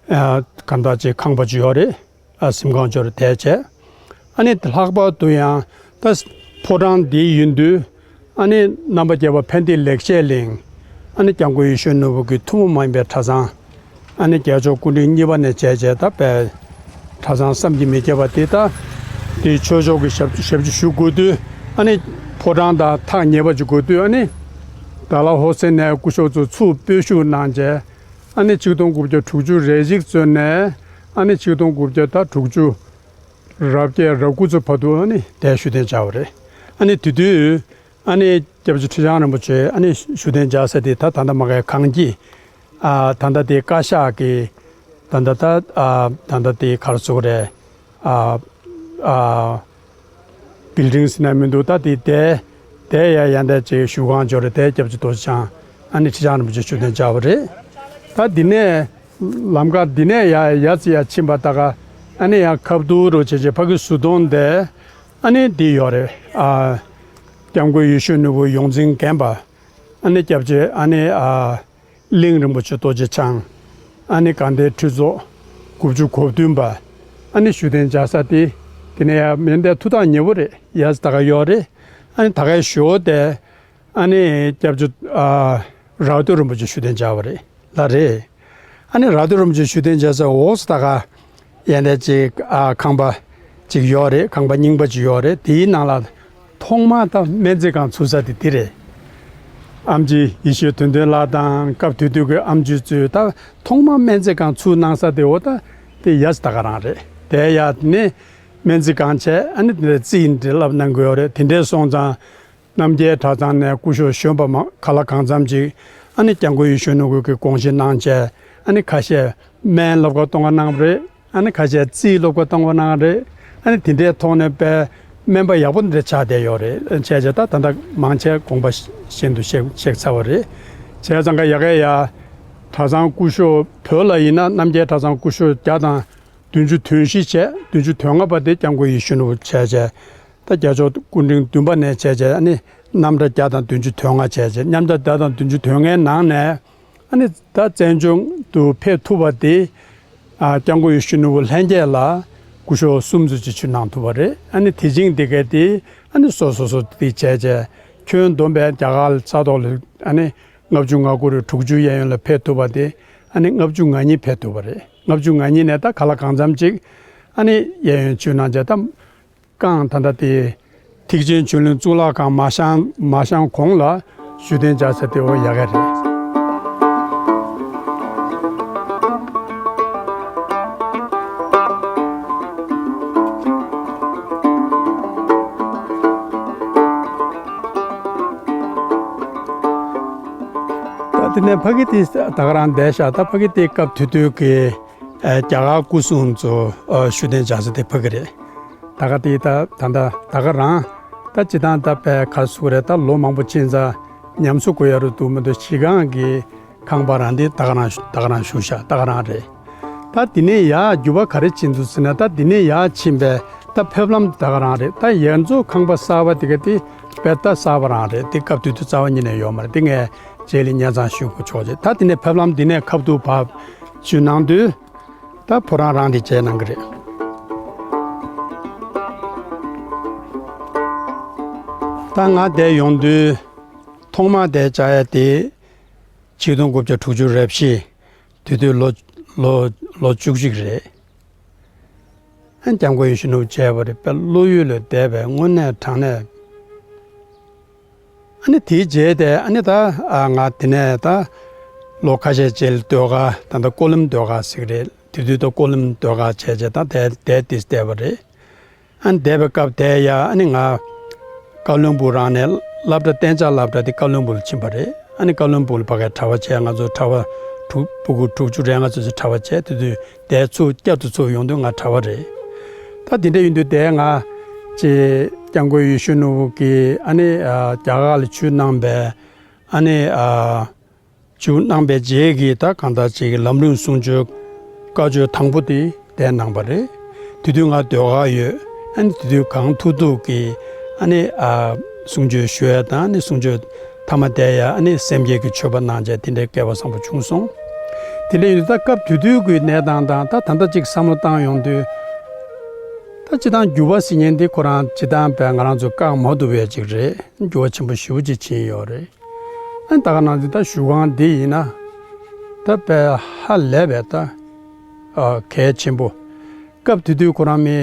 ཨ་གང་ལྟར་ཅིག་ཁང་པ་ཅིག་ཡོད་རེད། ཨ་གཟིམ་ཁང་ཅིག་ཡོད་རེད། དེ་བྱས་ཨ་ནི་ལྷག་པར་དུ་ཡང་ད་ཕོ་བྲང་འདི་ཡིན་དུས། ཨ་ནི་རྣམ་པ་རྒྱལ་བ་ཕན་བདེའི་ལེགས་བཤད་གླིང་། ཨ་ནི་སྐྱབས་མགོན་ཡེ་ཤེས་ནོར་བུ་གི་ཐུན་མོང་མ་ཡིན་པའི་གྲྭ་ཚང་། ཨ་ནི་རྒྱལ་མཆོག་སྐུ་ཕྲེང་གཉིས་པ་ནས་བྱས་བྱས་ད་དཔེ་གྲྭ་ཚང་བསམ་གྱིས་མི་ཁྱབ་པ་དེ། ད་དེ་ཆོས་ཕྱོགས་ཀྱི་ཞབས་ཞབས་ཕྱི་ཞུ་དགོས་དུས། ཨ་ནི་ཕོ་བྲང་དང་ཐག་ཉེ་བ་ཅིག་དགོས་དུས། ཨ་ནི་དཱ་ལ་ཧོ་སེ་ནས་སྐུ་ཞབས་ཚོ་ཚུར་སྤོས་ཞུགས་གནང་བྱས། ཨ་ནི་ཆིག་སྟོང་དགུ་བརྒྱ་དྲུག་ཅུ་རེ་གཅིག་ཙམ་ནས་ཨ་ནི་ཆིག་སྟོང་དགུ་བརྒྱ་ད་དྲུག་ཅུ་རབ་བརྒྱད་རབ་དགུ་ཚོ་བར་དུ་ཨ་ནི་དེར་བཞུགས་གདན་འཇགས་པ་རེད། ཨ་ནི་དེ་དུས་ཨ་ནི་སྐྱབས་རྗེ་ཁྲི་བྱང་རིན་པོ་ཆེ་ཨ་ནི་བཞུགས་གདན་འཇགས་ས་དེ་ད་ད་ལྟ་མ་གའི་གངས་སྐྱིད། ཨ་ད་ལྟ་དེ་བཀའ་ཤག་གི་ད་ལྟ་ད་ཨ་ད་ལྟ་དེ་ག་རེ་ཟེར་དགོས་རེད། ཨ་ཨ་བིལ་ཌིང་ཟེར་ན་མི་འདུག་ད་དེ་དེ་དེ་ཡ་ཡ་འདྲ་ཅིག་བཞུགས་ཁང་འབྱོར་རེད། དེ་སྐྱབས་རྗེ་རྡོ་རྗེ་འཆང་ཨ་ནི་ཁྲི་བྱང་རིན་པོ་ཆེ་བཞུགས་གདན་འཇགས་པ་རེད། ད་འདི་ནས། ལམ་ཁ་འདི་ནས་ཡར་ཡར་ཙི་ཡར་ཕྱིན་པ་ད་ག་ཨ་ནི་ཡར་ཁ་བསྡུར་རོ་བྱེད་བྱེད་ཕ་གི་ཟུར་གདོང་དེ་ཨ་ནི་འདི་ཡོད་རེད། ཨ་སྐྱབས་མགོན་ཡེ་ཤེས་ནོར་བུ་ཡོངས་འཛིན་རྒན་པ། ཨ་ནི་སྐྱབས་རྗེ་ཨ་ནི་ཨ་གླིང་རིན་པོ་ཆེ་རྡོ་རྗེ་འཆང་། ཨ་ནི་དགའ་ལྡན་ཁྲི་ཚོ་དགུ་བཅུ་གོ་བདུན་པ། ཨ་ནི་བཞུགས་གདན་འཇགས་ས་དེ་དེ་ནས་ཡར་མེ་མདའི་ཐུགས་ཐག་ཉེ་བོ་རེད། ཡར་ཙི་ད་ག་ཡོད་རེད། ཨ་ནི་ད་གའི་ཞོལ་དེ། ཨ་ནི་སྐྱབས་རྗེ་ཨ་རག་སྟོད་རིན་པོ་ཆེ་བཞུགས་གདན་འཇགས་པ་རེད་ལ་རེད། ཨ་ནི་རག་སྟོད་རིན་པོ་ཆེ་བཞུགས་གདན་འཇགས་ས་འོག་ཙི་ད་ག་ཡན་ལས་ཅིག་ཨ་ཁང་པ་ཅིག་ཡོད་རེད། ཁང་པ་རྙིང་པ་ཅིག་ཡོད་རེད། དེའི་ནང་ལ་ཐོག་མར་ད་སྨན་རྩིས་ཁང་ཚུགས་ས་དེ་དེ་རེད། ཨེམ་ཆི་ཡེ་ཤེས་དོན་ལྡན་ལགས་དང་སྐབས་དེ་དུས་ཀྱི་ཨེམ་ཆི་ཚོས་ད་ཐོག་མར་སྨན་རྩིས་ཁང་ཚུགས་གནང་ས་དེ་འོ་ད་དེ་ཡར་ཙི་ད་ག་རང་རེད། དེ་ཡར་ནས་སྨན་རྩིས་ཁང་བྱས། ཨ་ནི་དེ་ནས་རྩིས་འདི་བསླབ་གནང་གི་ཡོད་རེད། དེ་འདྲས་སོང་ཙང་། རྣམ་རྒྱལ་གྲྭ་ཚང་ནས་སྐུ་ཞབས་གཞོན་པ་མ་ག་ལ་གང་འཚམ་ཅིག་ཨ་ནི་སྐྱབས་མགོན་ཡེ་ཤེས་ནོར་བུ་གི་དགོངས་བཞེས་གནང་བྱས། ཨ་ནི་ཁ་ཤས་སྨན་སློབ་གར་གཏོང་ག་གནང་བ་རེད། ཨ་ནི་ཁ་ཤས་རྩིས་སློབ་གར་གཏོང་ག་གནང་བ་རེད། ཨ་ནི་དེ་འདྲའི་ཐོག་ནས་དཔེ་སྨན་པ་ཡག་པོ་འདི་འདྲ་ཆགས་བསྡད་ཡོད་རེད། བྱས་བྱས་ད་ད་ལྟ་མང་ཆེ་དགོངས་པ་བཞིན་དུ་གཤེགས་གཤེགས་ཚར་བ་རེད། བྱས་ཙང་ཀ་ཡ་ག་ཡ་གྲྭ་ཚང་སྐུ་ཞབས་བོད་ལ་ཡིན་ན་རྣམ་རྒྱལ་གྲྭ་ཚང་སྐུ་ཞབས་བརྒྱ་དང་བདུན་ཅུ་དོན་བཞི་བྱས། བདུན་ཅུ་དོན་ལྔ་པ་དེ་སྐྱབས་མགོན་ཡེ་ཤེས་ནོར་བུ་བྱས་བྱས། ད་རྒྱལ་མཆོག་སྐུ་ཕྲེང་བདུན་པ་ནས་བྱས་བྱས་ཨ་ནི་རྣམ་གྲྭ་བརྒྱ་དང་བདུན་ཅུ་དོན་ལྔ་བྱས་བྱས། རྣམ་གྲྭ་བརྒྱ་དང་བདུན་ཅུ་དོན་ལྔའི་ནང་ནས་ཨ་ནི་ད་བཙན་བྱོལ་དུ་ཕེབས་ཐུབ་པ་དེ། ཨ་སྐྱབས་མགོན་ཡེ་ཤེས་ནོར་བུ་ལྷན་རྒྱས་ལ་སྐུ་ཞབས་གསུམ་ཙམ་ཅིག་ཆུད་གནང་ཐུབ་པ་རེད། ཨ་ནི་དེ་བཞིན་དེ་གས་དེ་ཨ་ནི་སོ་སོ་སོ་དེ་བྱས་བྱས་ཁྱོན་བསྡོམས་པས་རྒྱ་གར་ས་ཐོག་ལ་ཨ་ནི་ལྔ་བཅུ་ང་དགུ་རེ་དྲུག་ཅུ་གཡས་གཡོན་ལ་ཕེབས་ཐུབ་པ་དེ་ཨ་ནི་ལྔ་བཅུ་ང་གཉིས་ཕེབས་ཐུབ་པ་རེད། ལྔ་བཅུ་ང་གཉིས་ནས་ད་ག་ལ་གང་འཚམ་ཅིག་ཨ་ནི་གཡས་གཡོན་ཆུད་གནང་བྱས། ད་རྐང་ད་ལྟ་དེ་ཐེག་ཆེན་ཆོས་གླིང་གཙུག་ལག་ཁང་མ་བཞེངས་མ་བཞེངས་གོང་ལ་བཞུགས་གདན་འཇགས་ས་དེ་འོ་ཡ་ག་རེད། དེ་ནས་ཕ་གི་དེ་ད་ག་རང་བསྡད་ཤག་ད་ཕ་གི་དེ་སྐབས་དེ་དུས་ཀྱི་ཨ་རྒྱ་གར་སྐུ་སྲུང་ཚོ་ཨ་བཞུགས་གདན་འཇགས་ས་དེ་ཕ་གི་རེད། ད་ག་དེ་ད་ད་ད་ད་ག་རང་ད་སྤྱི་བཏང་ད་པའི་ཁ་སུ་རེད། ད་ལོ་མང་པོ་ཕྱིན་ཙང་ཉམས་གསོ་དགོས་ཡ་རུ་འདུག་མི་འདུག་གཞི་རྐང་གི་ཁང་པ་རང་དེ་ད་ག་རང་ད་ག་རང་བཞུགས་ཤག་ད་ག་རང་རེད། ད་དེ་ནས་ཡར་འགྱུར་བ་ག་རེ་ཕྱིན་འདུག་ཟེར་ན། ད་དེ་ནས་ཡར་ཕྱིན་པའི་ད་ཕེབས་ལམ་ད་ག་རང་རེད། ད་ཡར་མཚོ་ཁང་པ་གསར་པ་དེ་ག་དེ་དཔེ་ད་གསར་པ་རང་རེད། དེ་སྐབས་དུས་དུས་རྩ་བ་ཉིད་ནས་ཡོད་མ་རེད། དེ་ངས་རྗེས་ལ་སྙན་སེང་ཞུ་དགོས་ཆོག་ཅེས། ད་དེ་ནས་ཕེབས་ལམ་དེ་ནས་ཁ་ཐུག་བབས་ཞུ་གནང་དུས། ད་ཕོ་བྲང་རང་དེ་མཇལ་གནང་གི་རེད། ད་ང་འདིར་ཡོང་དུས་ཐོག་མར་འདིར་བཅར་ཡ་དེ་ཆིག་སྟོང་དགུ་བརྒྱ་དྲུག་ཅུ་རེ་བཞི། དེ་དུས་ལོ་ལོ་ལོ་བཅུ་གཅིག་རེད། ཨ་སྐྱབས་མགོན་ཡིད་བཞིན་ནོར་བུ་མཇལ་བ་རེད། དཔེ་བློ་ཡུལ་ལ་བསྡད་པའི་དངོས་གནས་དྲང་གནས། ཨ་ནི་དེའི་རྗེས་དེ་ཨ་ནི་ད་ཨ་ང་དེ་ནས་ད་ལོ་ཁ་ཤས་རྗེས་ལ་ཟློས་གར་ད་ལྟ་ཀོ་ལིམ་ཟློས་གར་ཟེར་གི་རེད། དེ་དུས་ད་ཀོ་ལིམ་ཟློས་གར་བྱས་བྱས་ད་དེ་དེ་དེ་བསྡད་པ་རེད། ཨ་ནི་བསྡད་པའི་སྐབས་དེ་ཡ་ཨ་ནི་ང་ཀ་བློན་སྦུག་རང་ནས་སློབ་གྲྭ་གཏན་འཇགས་སློབ་གྲྭ་དེ་ཀ་བློན་སྦུག་ལ་ཕྱིན་པ་རེད། ཨ་ནི་ཀ་བློན་སྦུག་ལ་ཕ་གིར་གྲྭ་པ་བྱས། ང་ཚོ་གྲྭ་པ་དྲུག་ཕྲུ་གུ་དྲུག་ཅུ་རེ་ལྔ་ཙམ་ཞིག་གྲྭ་པ་བྱས། དེ་དུས་དེ་ཚུར་བསྐྱར་དུ་ཚུར་ཡོང་དུས་ང་གྲྭ་པ་རེད། ད་དེ་འདྲ་ཡིན་དུས་དེ་ང་ཅེ་སྐྱབས་མགོན་ཡིད་བཞིན་ནོར་བུ་གིས་ཨ་ནི་ཨ་རྒྱ་གར་ལ་བྱོན་གནང་པའི་ཨ་ནི་ཨ་བྱོན་གནང་པའི་རྗེས་ཀྱི་ད་གང་ལྟར་ཅིག་ལམ་རིམ་གསུང་ཆོས་བཀའ་ཆོས་དང་པོ་དེ་དེ་གནང་པ་རེད། དེ་དུས་ང་ཟློས་གར་ཡོད། ཨ་ནི་དེ་དུས་གངས་ཐུག་ཐུག་གི་ཨ་ནི་ཨ་གསུང་ཆོས་ཞུ་ཡ་དང་། ཨ་ནི་གསུང་ཆོས་མཐའ་མ་དེ་ཡ་ཨ་ནི་སེམས་བསྐྱེད་ཀྱི་མཆོད་པ་གནང་བྱས་དེ་འདྲའི་སྐལ་བ་བཟང་པོ་བྱུང་སོང་། དེ་འདྲ་ཡིན་དུས་ད་སྐབས་དེ་དུས་ཀྱི་གནས་སྟངས་དང་ད་ད་ལྟ་ཅིག་བསམ་བློ་བཏང་ཡོང་དུས། ད་སྤྱི་བཏང་འགྱུར་བ་ཟེར་མཁན་འདི་ཁོ་རང་སྤྱི་བཏང་དཔེ་ང་རང་ཚོ་བཀག་མ་ཐུབ་པ་ཅིག་རེད། འགྱུར་བ་ཆེན་པོ་ཞེ་པོ་ཅིག་ཕྱིན་ཡོད་རེད། ཨ་ནི་ད་ག་ནང་བཞིན་ད་བཞུགས་ཁང་འདི་ཡིན་ན་ད་དཔེ་ཧ་ལས་པའི་ད་ཨ་གལ་ཆེན་པོ། སྐབས་དེ་དུས་ཁོ་རང་མི་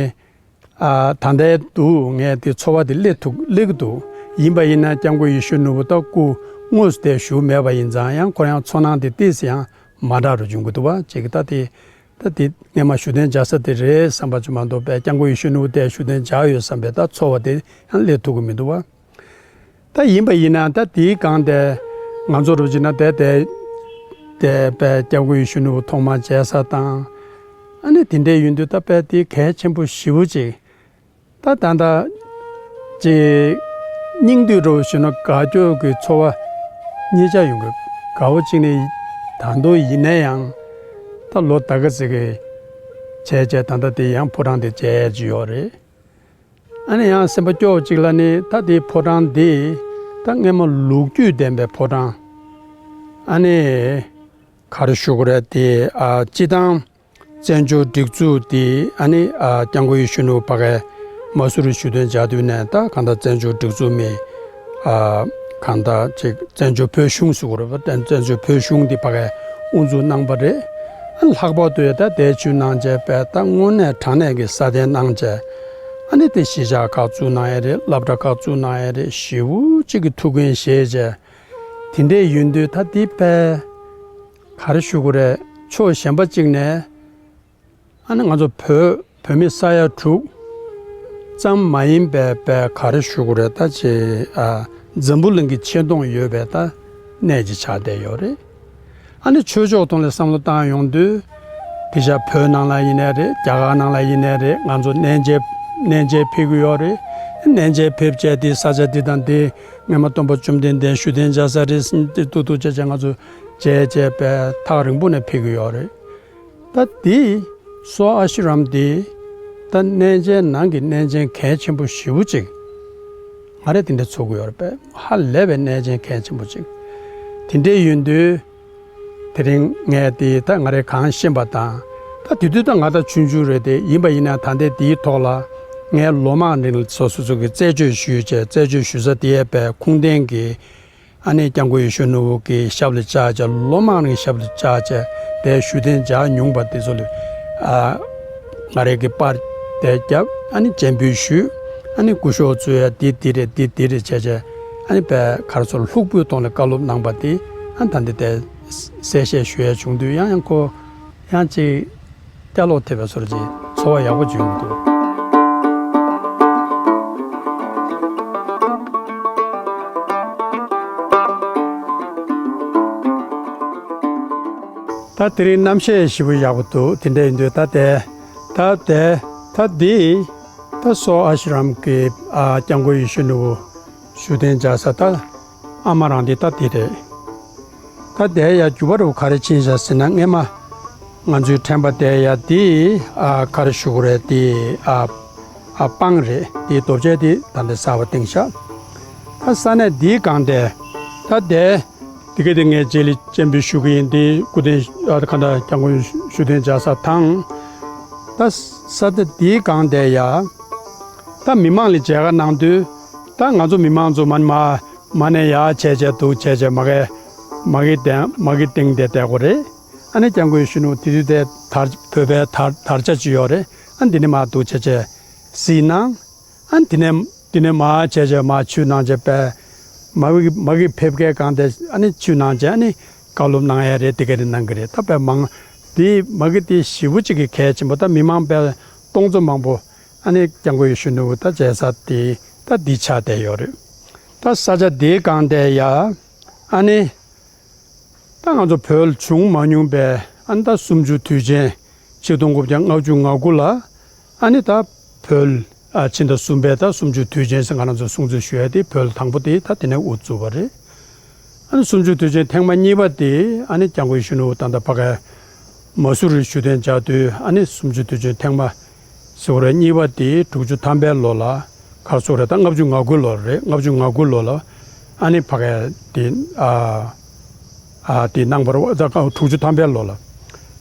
ཨ་ད་ལྟའི་འདུག་ངས་དེ་ཚོར་བ་དེ་སླེབས་ཐུབ་སླེབས་ཀྱི་འདུག་ཡིན་པ་ཡིན་ན་སྐྱབས་མགོན་ཡིད་བཞིན་ནོར་བུ་ད་སྐུ་དངོས་སུ་དེར་བཞུགས་མེད་པ་ཡིན་ཙང་ཡང་ཁོ་རང་ཚོར་སྣང་དེ་ཏོག་ཙམ་ཡང་མ་འདྲ་རུ་འབྱུང་གི་འདུག་པ། ཅིག་ད་དེ་ད་དེ་སྔས་མ་བཞུགས་གདན་འཇགས་ས་དེ་རེད་བསམ་པ་ཅིག་མ་གཏོགས་པའི་སྐྱབས་མགོན་ཡིད་བཞིན་ནོར་བུ་དེར་བཞུགས་གདན་འཇགས་ཡོད་བསམ་པའི་ད་ཚོར་བ་དེ་ཡང་སླེབས་ཐུབ་ཀྱི་མི་འདུག་པ། ད་ཡིན་པ་ཡིན་ན་ད་དེའི་སྒང་དེ་ང་ཚོ་རུ་བྱས་ན་དེ་དེ་དེ་དཔེ་སྐྱབས་མགོན་ཡིད་བཞིན་ནོར་བུ་ཐོག་མར་མཇལ་ས་དང་། ཨ་ནི་དེ་འདྲའི་ཡིན་དུས་ད་དཔེ་དེ་གལ་ཆེན་པོ་ཞེ་པོ་ཅིག་ད་ད་ལྟ་ཅིག་སྙིང་བསྡུས་འགྲོ་བཞིན་ན་དགའ་སྐྱོ་གི་ཚོར་བ་གཉིས་ཆ་ཡོང་གི། དགའ་བོ་གཅིག་ནི་ད་དུང་ཡིན་ན་ཡང་ད་ལོ་ད་ག་ཟིག་གི་བྱས་བྱས་ད་ལྟ་དེ་ཡང་ཕོ་བྲང་དེ་མཇལ་ཡས་ཅིག་ཡོད་རེད། ཨ་ནི་ཡང་སེམས་པ་སྐྱོ་བོ་གཅིག་ལ་ནི་ད་དེ་ཕོ་བྲང་འདི་ད་སྔས་མ་ལོ་རྒྱུས་ལྡན་པའི་ཕོ་བྲང་། ཨ་ནི་ག་རེ་ཞུ་དགོས་རེད། དེ་ཨ་སྤྱི་བཏང་བཙན་བྱོལ་སྒྲིག་འཛུགས་དེ་ཨ་ནི་ཨ་སྐྱབས་མགོན་ཡིད་བཞིན་ནོར་བུ་ཕ་གིར་མ་སུ་རི་བཞུགས་གདན་འཇགས་དུས་ནས་ད་གང་ལྟར་བཙན་བྱོལ་སྒྲིག་འཛུགས་མི་ཨ་གང་ལྟར་ཅིག་བཙན་བྱོལ་བོད་གཞུང་ཟེར་དགོས་རེད་པ། བཙན་བཙན་བྱོལ་བོད་གཞུང་འདི་ཕ་གིར་དབུ་འཛུགས་གནང་པ་རེད། ཨ་ལྷག་པར་དུ་ཡང་ད་དེར་བྱོན་གནང་བྱས་པའི་ད་དངོས་གནས་དྲང་གནས་ཀྱི་སྲ་བརྟན་གནང་བྱས། ཨ་ནི་དེ་གཞིས་ཆགས་ཁག་བཙུགས་གནང་ཡས་རེད། སློབ་གྲྭ་ཁག་བཙུགས་གནང་ཡས་རེད། ཞེ་པོ་ཅིག་གི་ཐུགས་འགན་བཞེས་བྱས། དེ་འདྲས་ཡིན་དུས་ད་དེ་དཔེ་ག་རེ་ཞུ་དགོས་རེད། ཕྱོགས་གཞན་པ་གཅིག་ནས་ཨ་ནི་ང་ཚོ་བོད་བོད་མི་ས་ཡ་དྲུག་ཙམ་མ་ཡིན་པའི་དཔེ་ག་རེ་ཞུ་དགོས་རེད། ད་ཅེ་ཨ་འཛམ་བུ་གླིང་གི་ཆེ་མཐོང་ཡོད་པའི་ད་གནས་ཅིག་ཆགས་བསྡད་ཡོད་རེད། ཨ་ནི་ཆོས་ཕྱོགས་ཐོག་ནས་བསམ་བློ་བཏང་ཡོང་དུས། དེ་བཞག་བོད་ནང་ལ་ཡིན་ནའི་རེད། རྒྱ་གར་ནང་ལ་ཡིན་ནའི་རེད། ང་ཚོ་གནས་མཇལ་གནས་མཇལ་ཕེབས་ཀྱི་ཡོད་རེད། གནས་མཇལ་ཕེབས་བྱས་དེ་ས་ཆ་འདི་དང་དེ་སྔས་མ་སྟོན་པ་བཅོམ་ལྡན་འདས་བཞུགས་གདན་འཇགས་ས་རེད་ཟེར་ཏེ་ཏུག་ཏུག་བྱས་བྱས་ང་ཚོ་མཇལ་བྱས་པའི་ཐག་རིང་པོ་ནས་ཕེབས་ཀྱི་ཡོད་རེད། ད་དེ་སོ་ཨ་ཤི་རམ་དེ་ད་གནས་མཇལ་ནང་གི་གནས་མཇལ་གལ་ཆེན་པོ་ཞེ་པོ་ཅིག་ང་རེ་དེ་འདྲ་ཚོར་གི་ཡོད་རེད་པས། ཧ་ལས་པའི་གནས་མཇལ་གལ་ཆེན་པོ་ཅིག་དེ་འདྲས་ཡིན་དུས། དེ་རིང་ངས་དེ་ད་ང་རེ་གང་ཤེས་པ་དང་། ད་དེ་དུས་ད་ང་ད་ཆུང་ཆུང་རེད་དེ། ཡིན་པ་ཡིན་ན་ད་ལྟའི་དེའི་ཐོག་ལ་ངས་ལོ་མང་རིང་ལ་སོ་སོ་སོ་གི་རྩད་གཅོད་ཞུས་བྱས། རྩད་གཅོད་ཞུ་ས་དེ་ཡས་པའི་ཁུངས་ལྡན་གྱི་ཨ་ནི་སྐྱབས་མགོན་ཡིད་བཞིན་ནོར་བུ་གི་ཞབས་ལ་བཅར་བྱས། ལོ་མང་རིང་ཞབས་ལ་བཅར་བྱས་དེ་བཞུགས་གདན་འཇགས་མྱོང་པ་དེ་ཚོ་ལ་ཨ་ང་རེ་གི་པར་དེ་བརྒྱབ། ཨ་ནི་སྤྱན་འབུལ་ཞུས། ཨ་ནི་སྐུ་ཞབས་གཙོས་ཡ་འདི་འདི་རེད། འདི་འདི་རེད་བྱས་བྱས། ཨ་ནི་པའི་ག་རེ་ཟེར། ལྷུག་པོའི་ཐོག་ནས་བཀའ་སློབ་གནང་པ་དེ་ཨ་ནི་ད་འདི་དེ་གསལ་བཤད་ཞུ་ཡ་བྱུང་དུས་ཡང་ཡང་ཁོ་ཡང་ཅིག་སྐྱ་ལོག་ཐེབས་པའི་བཟོ་འདྲ་ཅིག་ཚོར་བ་ཡག་པོ་བྱུང་འདུག་ད་དེ་རིང་གནམ་གཤིས་ཞེ་པོ་ཡག་པོ་འདུག་དེ་འདྲ་ཡིན་དུས་ད་དེ། ད་དེ། ད་འདི། ད་སོག་ཨ་ཤི་རམ་གྱི་ཨ་སྐྱབས་མགོན་ཡེ་ཤེས་ནོར་བུ་བཞུགས་གདན་འཇགས་ས་ད་ཨ་མ་རང་འདི་ད་དེ་རེད། ད་དེ་ཡ་རྒྱུ་བ་རུ་ག་རེ་ཕྱིན་བཞག་ཟེར་ན། སྔས་མ་ང་ཚོའི་དྲན་པ་དེ་ཡ་འདི་ཨ་ག་རེ་ཞུ་དགོས་རེད། འདི་ཨ་ཨ་སྤང་རེད། འདི་རྡོ་བཅལ་འདི་ད་འདི་གསར་པ་བཏིང་བཞག་ད་ས་གནས་འདིའི་སྒང་དེ་ད་དེ། དེ་ག་དེ་ངས་རྗེས་ལ་སྤྱན་འབུལ་ཞུ་གི་ཡིན། དེ་སྐུ་རྟེན་ཨ་ཁ་ད་སྐྱབས་མགོན་བཞུགས་གདན་འཇགས་ས་དང་། ད་ས་ཆ་དེའི་སྒང་དེ་ཡ། ད་མི་མང་ལ་མཇལ་ཁ་གནང་དུས། ད་ང་ཚོ་མི་མང་ཚོ་མ་མ་མ་ནས་ཡ་བྱས་བྱས་འདུག་བྱས་བྱས་མ་གི་མ་གི་སྟེང་མ་གི་སྟེང་དེ་བསྡད་དགོས་རེད། ཨ་ནི་སྐྱབས་མགོན་གཞོན་ནུ་དེ་དུས་དེ་དར་བོད་པའི་དར་དར་ཆ་ཅིག་ཡོད་རེད། ཨ་འདི་ནས་མར་འདུག་བྱས་བྱས་གཟིགས་གནང་། ཨ་ནི་དེ་ནས་དེ་ནས་མར་བྱས་བྱས་མར་ཆུ་ནང་བྱས་པས། མ་གི་མ་གི་ཕེབས་སྐལ་གང་དེ་ཨ་ནི་ཆུ་ནང་བྱས་ཨ་ནི་བཀའ་སློབ་གནང་ཡ་རེད། དེ་ག་རེ་གནང་གི་རེད། ད་པས་མང་དེ་མ་གི་དེ་ཞེ་པོ་ཅིག་གི་གལ་ཆེན་པོ། ད་མི་མང་པས་སྟོང་ཚོ་མང་པོ་ཨ་ནི་སྐྱབས་མགོན་ཡེ་ཤེས་ནོར་བུ་ད་མཇལ་ས་དེ་ད་འདི་ཆགས་བསྡད་ཡོད་རེད། ད་ས་ཆ་དེའི་སྒང་དེ་ཡ་ཨ་ནི། ད་ང་ཚོ་བོད་ལ་བྱུང་མ་མྱོང་པའི་ཨ་ནི་ད་གསུམ་བཅུ་དུས་ཆེན་ཆིག་སྟོང་དགུ་བརྒྱ་ལྔ་བཅུ་ང་དགུ་ལ་ཨ་ནི་ད་བོད་ཨ་ཕྱི་ཟླ་གསུམ་པའི་ད་གསུམ་བཅུ་དུས་ཆེན་ཟེར་ང་རང་ཚོ་སྲུང་བརྩི་ཞུ་ཡ་དེ་བོད་དང་པོ་དེ་ད་དེ་ནས་དབུ་བཙུགས་པ་རེད། ཨ་ནི་གསུམ་བཅུ་དུས་ཆེན་ཐེངས་མ་གཉིས་པ་དེ་ཨ་ནི་སྐྱབས་མགོན་གཞོན་ནུ་ད་ལྟ་ཕ་གིར་མ་སུ་རིར་བཞུགས་གདན་འཇགས་དུས་ཨ་ནི་གསུམ་བཅུ་དུས་ཆེན་ཐེངས་མ་ཟེར་བ་རེད། གཉིས་པ་དེ་དྲུག་ཅུ་ཐམ་པའི་ལོ་ལ། ག་རེ་ཟེར་རེད། ད་ལྔ་བཅུ་ང་དགུ་ལོ་རེད། ལྔ་བཅུ་ང་དགུ་ལོ་ལ་ཨ་ནི་ཕ་གིར་དེ་ཨ་ཨ་དེ་གནང་བ་རེད། ད་དྲུག་ཅུ་ཐམ་པའི་ལོ་ལ།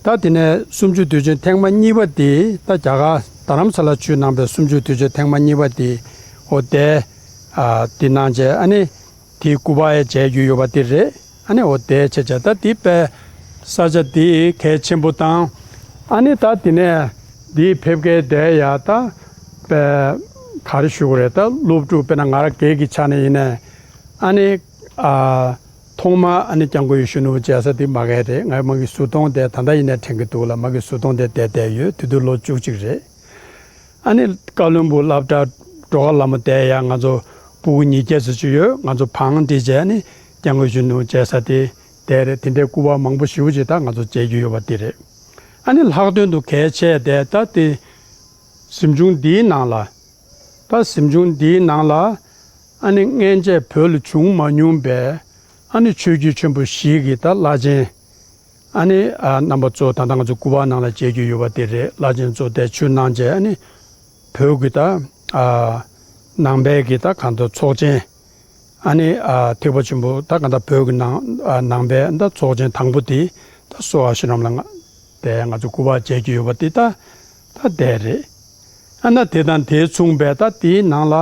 ད་དེ་ནས་གསུམ་བཅུ་དུས་ཆེན་ཐེངས་མ་གཉིས་པ་དེ་ད་རྒྱ་གར་རྡ་རམ་ས་ལ་ཆུ་གནང་བའི་གསུམ་བཅུ་དུས་ཆེན་ཐེངས་མ་གཉིས་པ་དེ་འོ་དེ་ཨ་དེ་གནང་བྱས་ཨ་ནི། དེའི་སྐུ་པར་ཡང་མཇལ་རྒྱུ་ཡོད་པ་དེ་རེད། ཨ་ནི་འོ་དེ་བྱས་བྱས་ད་དེ་པས་ས་ཆ་དེ་གལ་ཆེན་པོ་དང་། ཨ་ནི་ད་དེ་ནས་དེའི་ཕེབས་སྐལ་དེ་ཡ་ད་པས་ག་རེ་ཞུ་དགོས་རེད། ད་སློབ་ཕྲུག་དཔེར་ན་ང་རང་སྒེར་གྱི་ཆ་ནས་ཡིན་ནའི་ཨ་ནི་ཨ་ཐོག་མ་ཨ་ནི་སྐྱབས་མགོན་ཡེ་ཤེས་ནོར་བུ་མཇལ་ས་དེ་མ་གི་རེད། ང་མ་གི་གཟུགས་མཐོང་དེ་ད་ལྟ་ཡིན་ནའི་དྲན་གྱི་འདུག་ལ། མ་གི་གཟུགས་མཐོང་དེ་བསྡད་བསྡད་ཡོད། དེ་དུས་ལོ་བཅུ་གཅིག་རེད། ཨ་ནི་བཀའ་བློན་སྦུག་སློབ་གྲྭ་སྒྲོལ་དཀར་ལྷ་མོ་དེ་ཡང་ང་ཚོ་སྤུ་གུ་ཉིས་བརྒྱ་ཙམ་ཅིག་ཡོད། ང་ཚོ་བང་སྒྲིག་བྱས་ནི་སྐྱབས་མགོན་གཞོན་ནུ་མཇལ་ས་དེ་དེ་རེད། དེ་འདྲའི་སྐུ་པར་མང་པོ་ཞེ་པོ་ཅིག་ད་ང་ཚོ་མཇལ་རྒྱུ་ཡོད་པ་དེ་རེད། ཨ་ནི་ལྷག་དོན་དུ་གལ་ཆེ་དེ་ད་དེ་གཟིམ་ཆུང་འདིའི་ནང་ལ། ད་གཟིམ་ཆུང་འདིའི་ནང་ལ་ཨ་ནི་སྔན་ཆད་བོད་ལ་བྱུང་མ་མྱོང་པའི་ཨ་ནི་ཆོས་བརྒྱུད་ཆེན་པོ་བཞི་གི་ད་བླ་ཆེན། ཨ་ནི་ཨ་རྣམ་པ་ཚོ་ད་ལྟ་ང་ཚོ་སྐུ་པར་ནང་ལ་མཇལ་རྒྱུ་ཡོད་པ་དེ་རེད། བླ་ཆེན་ཚོ་དེ་ཆུ་གནང་བྱས་ཨ་ནི་བོད་ཀྱི་ད་ཨ་ནང་པའི་གི་ད་གང་ལྟར་ཚོགས་ཆེན། ཨ་ནི་ཨ་ཐེག་པ་ཆེན་པོ་ད་གང་ལྟར་བོད་ཀྱི་ནང་ཨ་ནང་པའི་ད་ཚོགས་ཆེན་དང་པོ་དེ་ད་སོག་ཨ་ཤི་རམ་ལ་ང་དེ་ང་ཚོ་སྐུ་པར་མཇལ་རྒྱུ་ཡོད་པ་དེ་ད་ད་དེ་རེད། ཨ་ན་དེ་དང་དེ་མཚུངས་པའི་ད་དེའི་ནང་ལ།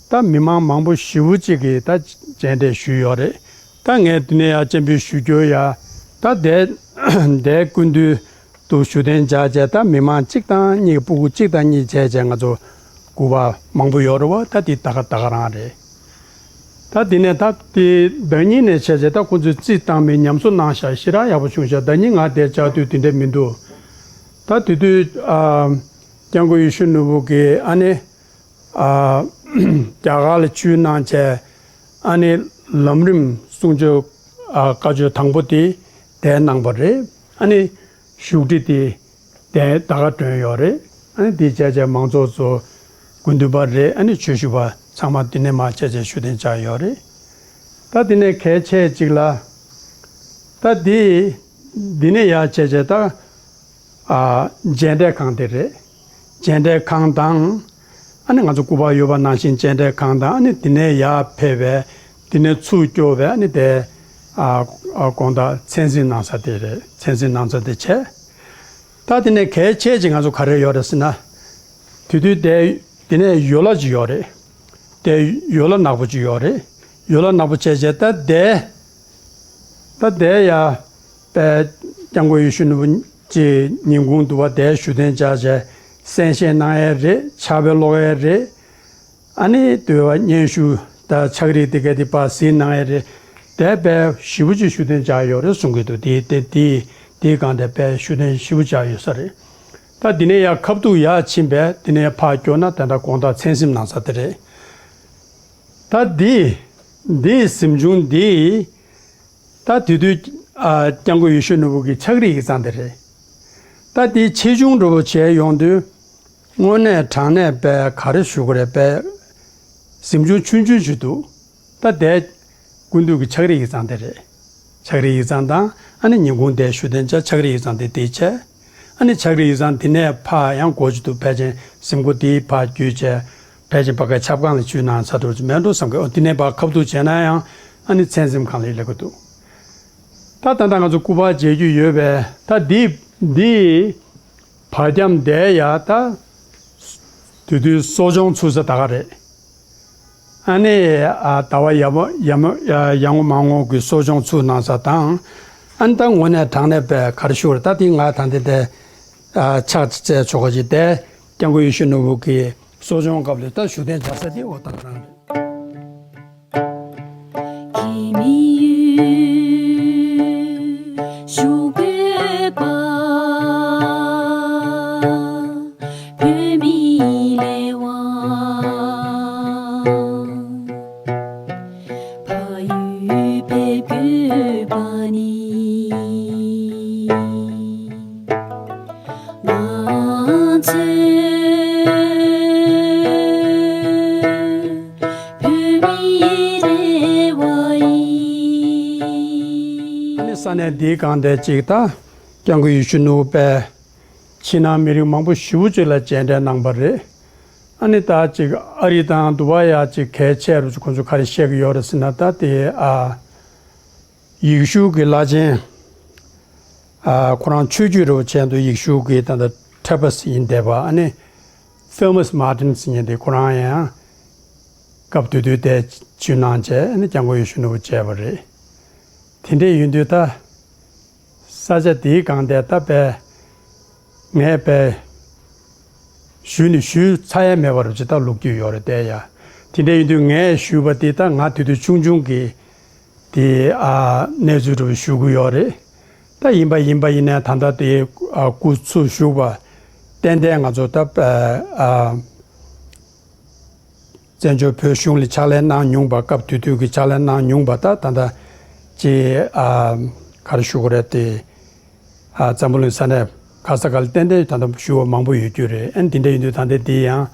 ད་མི་མང་མང་པོ་ཞེ་པོ་ཅིག་གིས་ད་མཇལ་འཕྲད་ཞུས་ཡོད་རེད། ད་ངས་འདི་ནས་ཡར་སྤྱན་འབུལ་ཞུ་རྒྱུ་ཡ། ད་དེ་དེ་སྐུ་མདུན་དུ་བཞུགས་གདན་འཇགས་བྱས་ད་མི་མང་གཅིག་དང་གཉིས་སྤུ་གུ་གཅིག་དང་གཉིས་བྱས་བྱས་ང་ཚོ་སྐུ་པར་མང་པོ་ཡོད་རེད་བ། ད་དེ་ད་ག་ད་ག་རང་རེད། ད་དེ་ནས་ད་དེ་ཟླ་ཉིན་ནས་བྱས་བྱས་ད་ཁོ་ཚོས་རྩིས་བཏང་མི་ཉམས་གསོ་གནང་ཤག་ཞེ་དྲག་ཡག་པོ་བྱུང་ཤག་ཟླ་ཉིན་ང་དེ་བཅར་དུས་དེ་འདྲ་མི་འདུག་ད་དེ་དུས་ཨ་སྐྱབས་མགོན་ཡེ་ཤེས་ནོར་བུ་གིས་ཨ་ནི། ཨ་རྒྱ་གར་ལ་ཆུ་གནང་བྱས་ཨ་ནི་ལམ་རིམ་གསུང་ཆོས་ཨ་བཀའ་ཆོས་དང་པོ་དེ་དེ་གནང་བ་རེད། ཨ་ནི་བཞུགས་ཁྲི་དེ་དེ་ད་ག་སྒྲོན་ཡོད་རེད། ཨ་ནི་དེ་བྱས་བྱས་མང་ཚོགས་ཚོ་སྐུ་མདུན་པ་རེད། ཨ་ནི་ཆོས་ཞུ་བ་ཚང་མ་དེ་ནས་མར་བྱས་བྱས་བཞུགས་གདན་འཇགས་ཡོད་རེད། ད་དེ་ནས་གལ་ཆེ་གཅིག་ལ་ད་དེ་འདི་ནས་ཡར་བྱས་བྱས་ད། ཨ་མཇལ་འཕྲད་ཁང་དེ་རེད། མཇལ་འཕྲད་ཁང་དང་། ཨ་ནི་ང་ཚོ་སྐུ་པར་ཡོད་པ་ནང་བཞིན་མཇལ་འཕྲད་ཁང་དང་། ཨ་ནི་དེ་ནས་ཡར་ཕེབས་པའི་དེ་ནས་ཚུར་སྐྱོར་བའི་ཨ་ནི་དེ་ཨ་ཨ་དགོང་དག་མཚན་གཟིམ་གནང་ས་དེ་རེད། མཚན་གཟིམ་གནང་ས་དེ་བྱས། ད་དེ་ནས་གལ་ཆེ་ཅིག་ང་ཚོ་ག་རེ་ཡོད་རེད་ཟེར་ན། དེ་དུས་དེ་དེ་ནས་ཡོ་ལ་ཅིག་ཡོད་རེད། དེ་ཡོ་ལ་ནག་པོ་ཅིག་ཡོད་རེད། ཡོ་ལ་ནག་པོ་བྱས་བྱས་ད་དེ། ད་དེ་ཡ། པས་སྐྱབས་མགོན་ཡེ་ཤེས་ནོར་བུ་ཅེས་ཉིན་གུང་དུ་བ་དེ་བཞུགས་གདན་འཇགས་བྱས་གསན་བཞེས་གནང་ཡས་རེད། ཕྱག་དཔེ་ཀློག་ཡས་རེད། ཨ་ནི་དུ་བ་སྙན་ཞུ་ད་ཕྱག་རིས་དེ་ག་དེ་པ་གཟིགས་གནང་ཡས་རེད། དེ་པས་ཞེ་པོ་ཅིག་བཞུགས་གདན་འཇགས་ཡོད་རེད་གསུང་གི་འདུག་དེ་དེ་དེ་དེའི་སྒང་དེ་པས་བཞུགས་གདན་ཞེ་པོ་འཇགས་ཡོད་ས་རེད། ད་དེ་ནས་ཡར་ཁ་ཐུག་ཡར་ཕྱིན་པས་དེ་ནས་ཕར་སྐྱོར་ན་དེ་འདྲ་དགོང་དག་མཚན་གཟིམ་གནང་ས་དེ་རེད། ད་འདི་འདིའི་གཟིམ་ཆུང་འདི། ད་དེ་དུས་ ཨ། སྐྱབས་མགོན་ཡེ་ཤེས་ནོར་བུ་གི་ཕྱག་བྲིས་ཡིག་ཚང་དེ་རེད། ད་དེ་ཆེ་ཆུང་འདྲ་པོ་བྱས་ཡོང་དུས། དངོས་གནས་དྲང་གནས་དཔེ་ག་རེ་ཞུ་དགོས་རེད། དཔེ་གཟིམ་ཆུང་ཆུང་ཆུང་ཞིག་འདུག་ད་དེ་སྐུ་མདུན་གྱི་ཕྱག་བྲིས་ཡིག་ཚང་དེ་རེད། ཕྱག་བྲིས་ཡིག་ཚང་དང་། ཨ་ནི་ཉིན་གུང་དེ་བཞུགས་གདན་བཅར། ཕྱག་བྲིས་ཡིག་ཚང་དེ་དེ་བྱས། ཨ་ནི་ཕྱག་བྲིས་ཡིག་ཚང་དེ་ནས་ཕར་ཡང་སྒོ་ཅིག་འདུག་ཕལ་ཆེར་གཟིམ་སྒོ་དེའི་ཕར་བརྒྱུད་བྱས། ཕལ་ཆེར་ཕ་གའི་ཆབ་ཁང་ལ་བཅུག་ན་ཚར་འགྲོ་མེད་འགྲོ་བསམ་གི། འོ། དེ་ནས་ཕར་ཁ་ཐུག་བྱས་ན་ཡང་། ཨ་ནི་ཚང་འཛོམས་ཁང་ལ་སླེབས་ཀྱི་འདུག་ད་ད་ལྟ་ང་ཚོ་སྐུ་པར་མཇལ་རྒྱུ་ཡོད་པས། ད་འདི་འདི་བར་ཁྱམས་དེ་ཡ་ད་དེ་དུས་གསོ་སྦྱོང་ཚུགས་ས་ད་ག་རེད། ཨ་ནི། ཨ། ཟླ་བ་ཡར་མོ་ཡར་མོ་ཡར་ངོ་མར་ངོ་གི་གསོ་སྦྱོང་ཚུགས་གནང་ས་དང་། ཨ་ནི་ད་དངོས་གནས་དྲང་གནས་དཔེ་ག་རེ་ཞུ་དགོས་རེད། ད་དེ་ང་ད་འདི་དེ། ཨ། ཕྱག་བཙལ་ཆོག་གི་དེ། སྐྱབས་མགོན་ཡེ་ཤེས་ནོར་བུ་གི་གསོ་སྦྱོང་སྐབས་ལ་ད་བཞུགས་གདན་བཅར་ས་དེ། འོ། ད་ག་རང་རེད། ང་ཚོའི་བོད་མིའི་རེ་བ་ཡིན། ཨ་ནི་ས་གནས་འདིའི་སྒང་དེ་ཅིག་ད་སྐྱབས་མགོན་ཡེ་ཤེས་ནོར་བུ་དཔེ་ཕྱི་ནང་མི་རིགས་མང་པོ་ཞེ་པོ་ཅིག་ལ་མཇལ་འཕྲད་གནང་པ་རེད། ཨ་ནི་ད་ཅིག་ཨ་རི་དང་དུ་བ་ཡ་ཅིག་གལ་ཆེ་རུ་ཅིག་ཁོང་ཚོ་ག་རེ་བཤད་ཀྱི་ཡོད་རེད་ཟེར་ན། ད་དེ། ཨ། ཡེ་ཤུ་གི་བླ་ཆེན། ཨ། ཁོ་རང་ཆོས་བརྒྱུད་རུ་ཆེན་དུ་ཡེ་ཤུ་གི་ད་ལྟ་ཁྲ་པ་སི་ཡིན་བསྡད་པ། ཨ་ནི་ཐོ་མཱས་མར་ཏིན་ཟེར་མཁན་དེ་ཁོ་རང་ཡང་སྐབས་དེ་དུས་དེ་བྱོན་གནང་བྱས། ཨ་ནི་སྐྱབས་མགོན་ཡེ་ཤེས་ནོར་བུ་མཇལ་བ་རེད། དེ་འདྲས་ཡིན་དུས་ད་ས་ཆ་དེའི་སྒང་དེ་ད་དཔེ་ངས་དཔེ་ཞུས་ནས་ཞུས་ཚར་ཡ་མེད་པ་རུ་ཅིག་ད་ལོ་རྒྱུས་ཡོད་རེད་དེ་ཡ། དེ་འདྲ་ཡིན་དུས་ངས་ཞུས་པ་དེ་ད་ང་དེ་དུས་ཆུང་ཆུང་གི་དེ། ཨ། གནས་ཚུལ་འདྲ་པོ་ཞུ་གི་ཡོད་རེད། ད་ཡིན་པ་ཡིན་པ་ཡིན་ནའི་ད་ལྟ་དེ། ཨ། སྐུ་ཚུར་བཞུགས་པ་ཏན་ཏན་ང་ཚོ་ད། ཨ། བཙན་བྱོལ་བོད་གཞུང་ལ་ཕྱག་ལས་གནང་མྱོང་བ། སྐབས་དེ་དུས་ཀྱི་ཕྱག་ལས་གནང་མྱོང་བ། ད་ད་ལྟ་ཅིག་ཨ། ག་རེ་ཞུ་དགོས་རེད་དེ། ཨ། འཛམ་བུ་གླིང་ས་གནས་ག་ས་ག་ལ་ཏན་ཏན་ད་ལྟ་ཞུ་བ་མང་པོ་ཡོད་རྒྱུ་རེད། ཨ་ནི་དེ་འདྲ་ཡིན་དུས་ད་ལྟ་འདི་ཡང་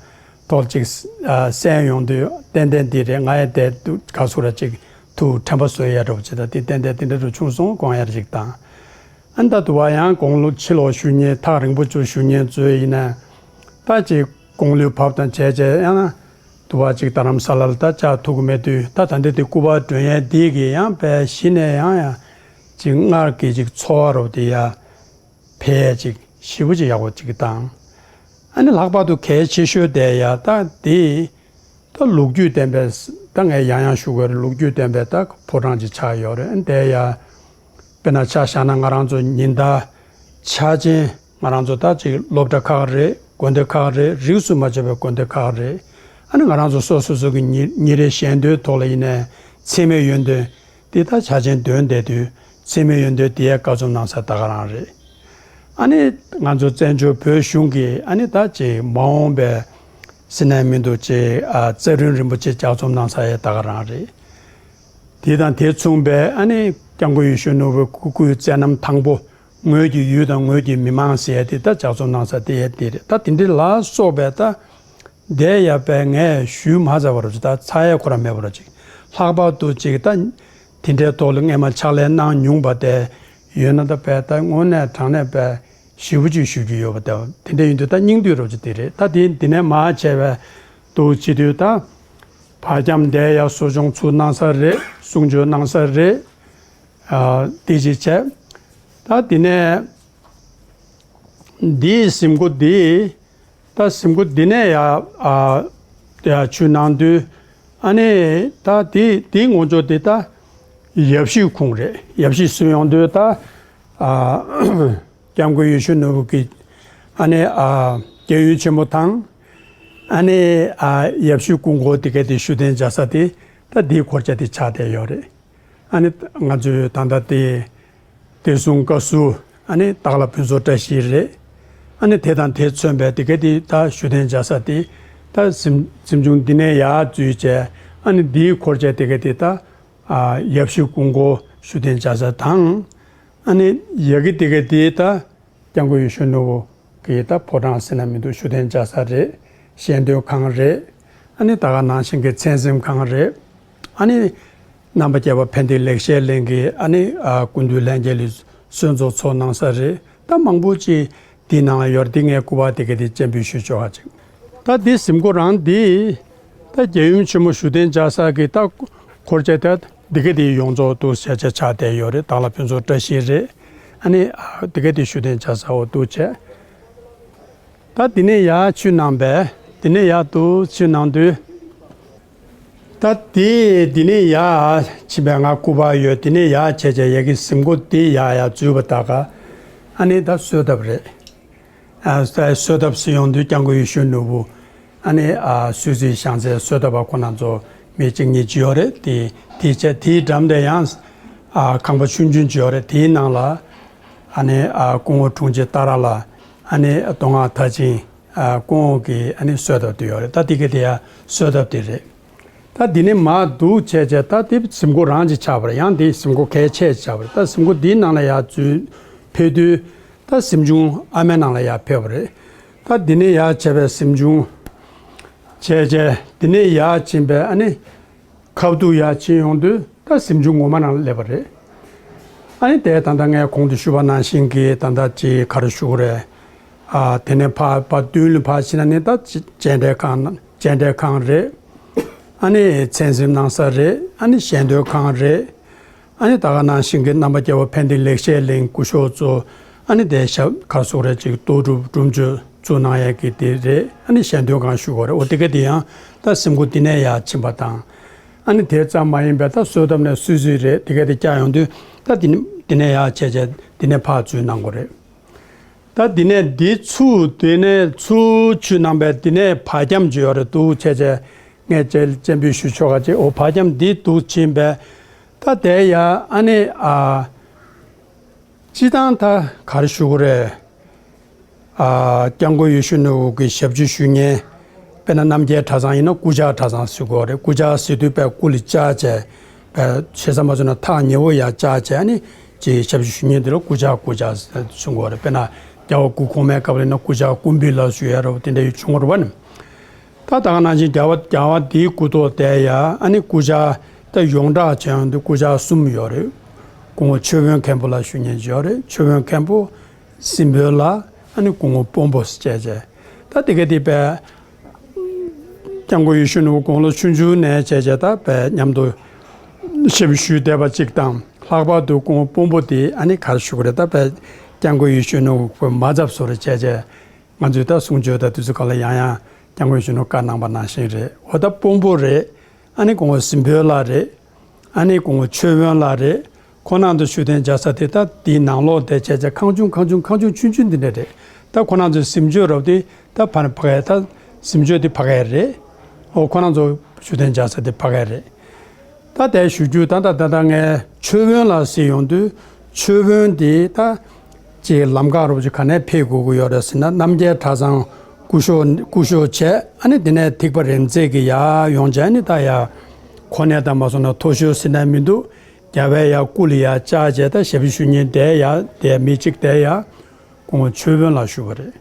ཐོག་ཅིག་ཨ། གསན་ཡོང་དུས་ཏན་ཏན་འདི་རེད། ང་ཡང་དེ་དུས་ག་སུ་ར་ཅིག་ཐུགས་དྲན་པ་གསོ་ཡ་འདྲ་པོ་ཅིག་ད་དེ་ཏན་ཏན་དེ་འདྲ་རུ་བྱུང་སོང་དགོངས་ཡ་ཅིག་དང་། ཨ་ནི་ད་དུ་བ་ཡང་དགུང་ལོ་ཕྱི་ལོགས་བཞུགས་མཁན། ཐག་རིང་པོ་ཅིག་བཞུགས་མཁན་ཚོས་ཡིན་ན། ད་ཅིག་དགུང་ལོ་བབས་དང་བྱས་བྱས། ཡང་ན་དུ་བ་ཅིག་རྡ་རམ་ས་ལ་ལ་ད་བཅར་ཐུབ་ཀྱི་མེད་དུས། ད་ད་འདི་དེ་སྐུ་པར་སྒྲོན་ཡས་འདི་གི་ཡང་དཔེ་གཞི་ནས་ཡང་ཡང་ཅིག་སྔར་གྱི་ཅིག་འཚོ་བ་རོ་དེ་ཡ་ཕལ་ཅིག་ཞེ་པོ་ཅིག་ཡག་པོ་ཅིག་དང་། ཨ་ནི་ལྷག་པར་དུ་གལ་ཆེ་ཤོས་དེ་ཡ་ད་དེ། ད་ལོ་རྒྱུས་ལྡན་པའི། ད་ངས་ཡང་ཡང་ཞུ་དགོས་རེད། ལོ་རྒྱུས་ལྡན་པའི་ད་ཕོ་བྲང་ཅིག་ཆགས་ཡོད་རེད། དེ་ཡ་དཔེར་ན་ཆ་བཞག་ན། ང་རང་ཚོ་ཉིན་ལྟར་ཆ་ཅན། ང་རང་ཚོ་ད་ཅིག་སློབ་གྲྭ་ཁག་རེད། དགོན་སྡེ་ཁག་རེད། རིས་སུ་མ་ཆད་པའི་དགོན་སྡེ་ཁག་རེད། ཨ་ནི་ང་རང་ཚོ་སོ་སོ་སོ་གི་ཉིན་ཉིན་རེའི་ཞལ་འདོན་ཐོག་ལ་ཡིན་ནའི་མཚན་སྨད་ཡོན་ཏན་དེ་ད་ཆ་ཅན་འདོན་བསྡད་དུས། མཚན་སྨད་ཡོན་ཏན་དེ་ཡ་བཀའ་ཚོམས་གནང་ས་ད་ག་རང་རེད། ཨ་ནི་ང་ཚོ་བཙན་བྱོལ་བོད་གཞུང་གིས་ཨ་ནི་ད་ཅིག་མ་འོངས་པའི་ཟེར་ནའི་མི་འདུག་ཅིག་ཨ། རྩ་དྲུང་རིན་པོ་ཆེ་ལྗགས་རྩོམ་གནང་ས་ཡ་ད་ག་རང་རེད། དེ་དང་དེ་མཚུངས་པའི་ཨ་ནི་སྐྱབས་མགོན་ཡེ་ཤེས་ནོར་བུའི་སྐུ་སྐུའི་མཛད་རྣམ་དང་པོ། ངོས་ཀྱི་ཡུལ་དང་ངོས་ཀྱི་མི་མང་ཟེར་ཡ་དེ་ད་ལྗགས་རྩོམ་གནང་ས་དེ་ཡ་དེ་རེད། ད་དེ་འདྲ་ལ་སོགས་པའི་ད་དེ་ཡ་དཔེ་ངས་ཞུས་མ་ཚར་བ་ར་ཅིག་ད་ཚར་ཡ་ཁོ་རང་མེད་པ་ར་ཅིག་ལྷག་པར་དུ་ཅིག་ད་དེ་འདྲའི་ཐོག་ལ་སྔས་མ་ཕྱག་ལས་གནང་མྱོང་བ་དེ་ཡོད་ན། ད་དཔེ་ད་དངོས་གནས་དྲང་གནས་དཔེ་ཞེ་པོ་ཅིག་ཞུ་རྒྱུ་ཡོད་པ་དང་། དེ་འདྲ་ཡིན་དུས་ད་སྙིང་བསྡུས་རོགས་ཅིག་དེ་རེད། ད་དེ་འདི་ནས་མར་བྱས་པའི་འདུག་བྱེད་དུས། ད་བར་ཁྱམས་དེ་ཡ་གསོ་སྦྱོང་ཚུགས་གནང་ས་རེད། གསུང་ཆོས་གནང་ས་རེད། ཨ། དེ་ཅིག་བྱས། ད་དེ་ནས་འདིའི་གཟིམ་སྒོ་འདི། ད་གཟིམ་སྒོ་འདི་ནས་ཡ། ཨ། ཡ་བྱོན་གནང་དུས། ཨ་ནི་ད་དེ་དེའི་ངོས་ཕྱོགས་དེ་ད་ཡབ་གཞིས་ཁོངས་རེད། ཡབ་གཞིས་སུ་ཡོང་དུས་ད། ཨ། སྐྱབས་མགོན་ཡེ་ཤེས་ནོར་བུ་གི་ཨ་ནི། ཨ། རྒྱལ་ཡུམ་ཆེན་མོ་དང་། ཨ་ནི། ཨ། ཡབ་གཞིས་སྐུ་འཁོར་དེ་ག་དེ་བཞུགས་གདན་བཅར་ས་དེ་ད་འདིའི་འཁོར་རྒྱ་དེ་ཆགས་བསྡད་ཡོད་རེད། ཨ་ནི་ང་ཚོའི་ད་ལྟ་དེ་བདེ་སྲུང་བཀའ་ཟུར། ཨ་ནི་སྟག་ལྷ་ཕུན་ཚོགས་བཀྲ་ཤིས་རེད། ཨ་ནི་དེ་དང་དེ་མཚོན་པའི་དེ་ག་དེ་ད་བཞུགས་གདན་བཅར་ས་དེ་ད་གཟིམ་གཟིམ་ཆུང་འདི་ནས་ཡར་འཛུལ་བྱས། ཨ་ནི་འདིའི་འཁོར་རྒྱ་དེ་ག་དེ་ད། ཨ། ཡབ་གཞིས་སྐུ་འཁོར་བཞུགས་གདན་བཅར་ས་དང་། ཨ་ནི་ཡ་གི་དེ་ག་དེ་ད་སྐྱབས་མགོན་ཡེ་ཤེས་ནོར་བུ་གི་ད་ཕོ་བྲང་ཟེར་ན་མི་འདུག་བཞུགས་གདན་བཅའ་ས་རེད། ཞལ་འདོན་ཁང་རེད། ཨ་ནི་ད་ག་ནང་བཞིན་གྱི་མཚན་གཟིམ་ཁང་རེད། ཨ་ནི་རྣམ་པ་རྒྱལ་བ་ཕན་བདེ་ལེགས་བཤད་གླིང་གི་ཨ་ནི་ཨ་སྐུ་མདུན་ལྷན་རྒྱས་ལ་གསོལ་ཚོགས་ཚོགས་གནང་ས་རེད། ད་མང་པོ་ཅིག་དེའི་ནང་ལ་ཡོད་རེད། དེ་ངའི་སྐུ་པར་དེ་ག་དེ་སྤྱན་འབུལ་ཞུ་ཆོག་ག་ཅིག་ད་དེ་གཟིམ་ཁང་རང་དེ་ད་རྒྱལ་ཡུམ་ཆེན་མོ་བཞུགས་གདན་བཅའ་ས་གི་ད་འཁོར་བཅས་ད་དེ་ག་དེ་ཡོངས་རྫོགས་འདུག་བྱས་བྱས་ཆགས་བསྡད་ཡོད་རེད། བདག་ལ་ཕུན་ཚོགས་བཀྲ་ཤིས་རེད། ཨ་ནི་ཨ་དེ་ག་དེ་བཞུགས་གདན་བཅའ་ས་འོ་འདུག་བྱས། ད་དེ་ནས་ཡར་ཆུ་ནང་པས་དེ་ནས་ཡར་འདུག་ཆུ་ནང་དུས། ད་དེ་དེ་ནས་ཡར་ཕྱིན་པའི་ང་སྐུ་པར་ཡོད། དེ་ནས་ཡར་བྱས་བྱས་ཡ་གི་གཟིམ་ཁང་དེ་ཡར་ཡར་འཛུལ་བ་ད་ག་ཨ་ནི་ད་གསོལ་ཐབ་རེད། ཨ་གསོལ་ཐབ་ཟེར་ཡོང་དུས་སྐྱབས་མགོན་ཡེ་ཤེས་ནོར་བུ་ཨ་ནི་ཨ་གསོལ་ཚིགས་བཞེངས་སའི་གསོལ་ཐབ་པ་ཁོ་ན་ཚོ་མི་གཅིག་གཉིས་ཅིག་ཡོད་རེད། དེ་དེ་བྱས་དེའི་འགྲམ་དེ་ཡང་ཨ་ཁང་པ་ཆུང་ཆུང་ཅིག་ཡོད་རེད། དེའི་ནང་ལ་ཨ་ནི་ཨ་སྐུ་ངོ་དྲུང་ཆེ་ཏཱ་ར་ལ་ཨ་ནི་མདོ་སྔགས་མཐར་ཕྱིན་ཨ་སྐུ་ངོ་གི་ཨ་ནི་གསོལ་ཐབ་དེ་ཡོད་རེད། ད་དེ་ག་དེ་ཡ་གསོལ་ཐབ་དེ་རེད། ད་འདི་ནས་མར་འདུག་བྱས་བྱས་ད་དེ་གཟིམ་ཁང་རང་ཅིག་ཆགས་པ་རེད། ཡང་དེ་གཟིམ་ཁང་གལ་ཆེ་ཆགས་པ་རེད། ད་གཟིམ་ཁང་འདིའི་ནང་ལ་ཡར་འཛུལ་ཕེབས་དུས་ད་གཟིམ་ཆུང་ཨ་མའི་ནང་ལ་ཡར་ཕེབས་པ་རེད། ད་འདི་ནས་ཡར་བྱས་པའི་གཟིམ་ཆུང་བྱས་བྱས་འདི་ནས་ཡར་ཕྱིན་པའི་ཨ་ནི་ཁ་ཐུག་ཡར་ཕྱིན་ཡོང་དུས་ད་གཟིམ་ཆུང་ངོ་མ་ནང་ལ་སླེབས་པ་རེད། ཨ་ནི་དེ་ད་ལྟ་ངས་གོང་དུ་ཞུས་པ་ནང་བཞིན་གྱི་ད་ལྟ་ཅིག་ག་རེ་ཞུ་དགོས་རེད། ཨ་དེ་ནས་ཕར་ཕར་མདུན་ལ་ཕར་ཕྱིན་ན་ནི་ད་ཅི་མཇལ་འཕྲད་ཁང་མཇལ་འཕྲད་ཁང་རེད། ཨ་ནི་མཚན་གཟིམ་གནང་ས་རེད། ཨ་ནི་ཞལ་འདོན་ཁང་རེད། ཨ་ནི་ད་ག་ནང་བཞིན་གྱི་རྣམ་པ་རྒྱལ་བ་ཕན་བདེ་ལེགས་བཤད་གླིང་སྐུ་ཞབས་ཚོ་ཨ་ནི་དེ་ཞབས་ཁ་སོགས་རེད་ཅིག་ལྟོ་སྒྲུབ་སྒྲུབ་མཆོད་བཙུགས་གནང་ཡས་ཀྱི་དེ་རེད། ཨ་ནི་ཞལ་འདོན་ཁང་ཞུ་དགོས་རེད། འོ་དེ་ག་དེ་ཡང་ད་གཟིམ་ཁང་དེ་ནས་ཡར་ཕྱིན་པ་དང་། ཨ་ནི་དེ་ཙམ་མ་ཡིན་པའི་ད་གསོལ་ཐབ་ནས་སུད་སི་རེད། དེ་ག་དེ་བསྐྱལ་ཡོང་དུས་ད་དེ་ནས་དེ་ནས་ཡར་བྱས་བྱས་དེ་ནས་ཕར་འཛུལ་གནང་དགོས་རེད། ད་འདི་ནས་འདི་ཚུར་འདི་ནས་ཚུར་ཆུ་ནང་པའི་འདི་ནས་བར་ཁྱམས་ཅིག་ཡོད་རེད་འདུག་བྱས་བྱས་ངས་སྤྱན་སྤྱན་འབུལ་ཞུ་ཆོག་ག་ཅིག་འོ་བར་ཁྱམས་འདི་འདུག་ཕྱིན་པས་ད་དེ་ཡ་ཨ་ནི་ཨ་སྤྱི་བཏང་ད་ག་རེ་ཞུ་དགོས་རེད། ཨ་སྐྱབས་མགོན་ཡེ་ཤེས་ནོར་བུ་གི་ཞབས་ཕྱི་ཞུ་མཁན་དཔེར་ན་རྣམ་རྒྱལ་གྲྭ་ཚང་ཡིན་ན་སྐུ་བཅར་གྲྭ་ཚང་ཟེར་དགོས་རེད། སྐུ་བཅར་ཟེར་དུས་པས་སྐུ་ལ་བཅར་བྱས་པས་ཞེ་ས་མ་བཟོས་ན་ཐག་ཉེ་བོ་ཡར་བཅར་བྱས་ཨ་ནི་ཅིག་ཞབས་ཕྱི་ཞུ་མཁན་དེ་ལ་སྐུ་བཅར་སྐུ་བཅར་ཟེར་གསུང་དགོས་རེད། དཔེར་ན་རྒྱལ་བ་སྐུ་གོང་མའི་སྐབས་ལ་ཡིན་ན་སྐུ་བཅར་སྐུ་འབུལ་ལ་ཞུ་ཡ་རེད་དེ་འདྲ་ཡོད་བྱུང་བ་རེད་བ་ནི། ད་ད་ག་ནང་བཞིན་རྒྱལ་བ་རྒྱལ་བ་འདིའི་སྐུ་ཐོག་བསྡད་ཡ་ཨ་ནི་སྐུ་བཅར་ད་ཡོངས་གྲགས་བྱས་ཡོང་དུས་སྐུ་བཅར་གསུམ་ཡོད་རེད། སྐུ་ངོ་ཆོས་དཔོན་མཁན་པོ་ལ་ཞུ་མཁན་ཅིག་ཡོད་རེད། ཆོས་དཔོན་མཁན་པོ། སྲིན་པོའི་ལྷ། ཨ་ནི་སྐུ་ངོ་དཔོན་པོ་ཟེར་བྱས་བྱས། ད་དེ་ག་དེ་བས་སྐྱབས་མགོན་ཡེ་ཤེས་ནོར་བུ་དགུང་ལོ་ཆུང་ཆུང་ནས་བྱས་བྱས་ད་བས་མཉམ་དུ་ཞབས་ཞུ་བསྡད་པ་གཅིག་དང་། ལྷག་པར་དུ་སྐུ་ངོ་དཔོན་པོ་དེ་ཨ་ནི་ག་རེ་ཞུ་དགོས་རེད། ད་བས་སྐྱབས་མགོན་ཡེ་ཤེས་ནོར་བུ་མ་ཚབ་བཟོ་རེ་བྱས་བྱས། ང་ཚོས་ད་གསུང་ཆོས་དང་དུས་ཚོད་གང་ལ་ཡང་ཡང་སྐྱབས་མགོན་ཡེ་ཤེས་ནོར་བུ་བཀའ་གནང་པ་ནང་བཞིན་རེད། འོ་ད་དཔོན་པོ་རེད། ཨ་ནི་སྐུ་ངོ་སྲིན་པོའི་ལྷ་རེད། ཨ་ནི་སྐུ་ངོ་ཆོས་དཔོན་ལྷ་རེད། ཁོ་རྣམ་ཚོ་བཞུགས་གདན་བཅའ་ས་དེ་ད་དེའི་ནང་ལོགས་དེ་བྱས་བྱས་ཁང་ཆུང་ཁང་ཆུང་ཁང་ཆུང་ཆུང་ཆུང་འདི་འདྲ་རེད། ད་ཁོ་རྣམ་ཚོའི་གཟིམ་ཆུང་རབ་དེ་ད་ཕ་ཕ་གའི་ད་གཟིམ་ཆུང་དེ་ཕ་གའི་རེད། འོ་ཁོ་རྣམ་ཚོ་བཞུགས་གདན་བཅའ་ས་དེ་ཕ་གའི་རེད། ད་དེ་ཞུ་རྒྱུ་ད་ད་ད་ད་ངས་ཆོས་དཔོན་ལ་ཟེར་ཡོང་དུས་ཆོས་དཔོན་དེ་ད་ཅིག་ལམ་ཁ་རོབ་ཅིག་ག་ནས་ཕེབས་དགོས་ཀྱི་ཡོད་རེད་ཟེར་ན་རྣམ་རྒྱལ་གྲྭ་ཚང་སྐུ་ཞབས་སྐུ་ཞབས་བྱས་ཨ་ནི་དེ་ནས་ཐེག་པ་རིམ་བརྩེགས་ཀྱི་ཡར་ཡོང་བྱས་ཨ་ནི་ད་ཡར་ཁོ་ནས་ད་མ་སོང་ན་མཐོ་ཤོས་ཟེར་ན་མི་འདུག་རྒྱལ་བའི་ཡར་སྐུ་ལ་ཡར་བཅར་བྱས་ད་ཞབས་ཕྱི་ཞུ་མཁན་དེ་ཡར་དེ་མི་གཅིག་དེ་ཡར་སྐུ་ངོ་ཆོས་དཔོན་ལ་ཞུ་བ་རེད།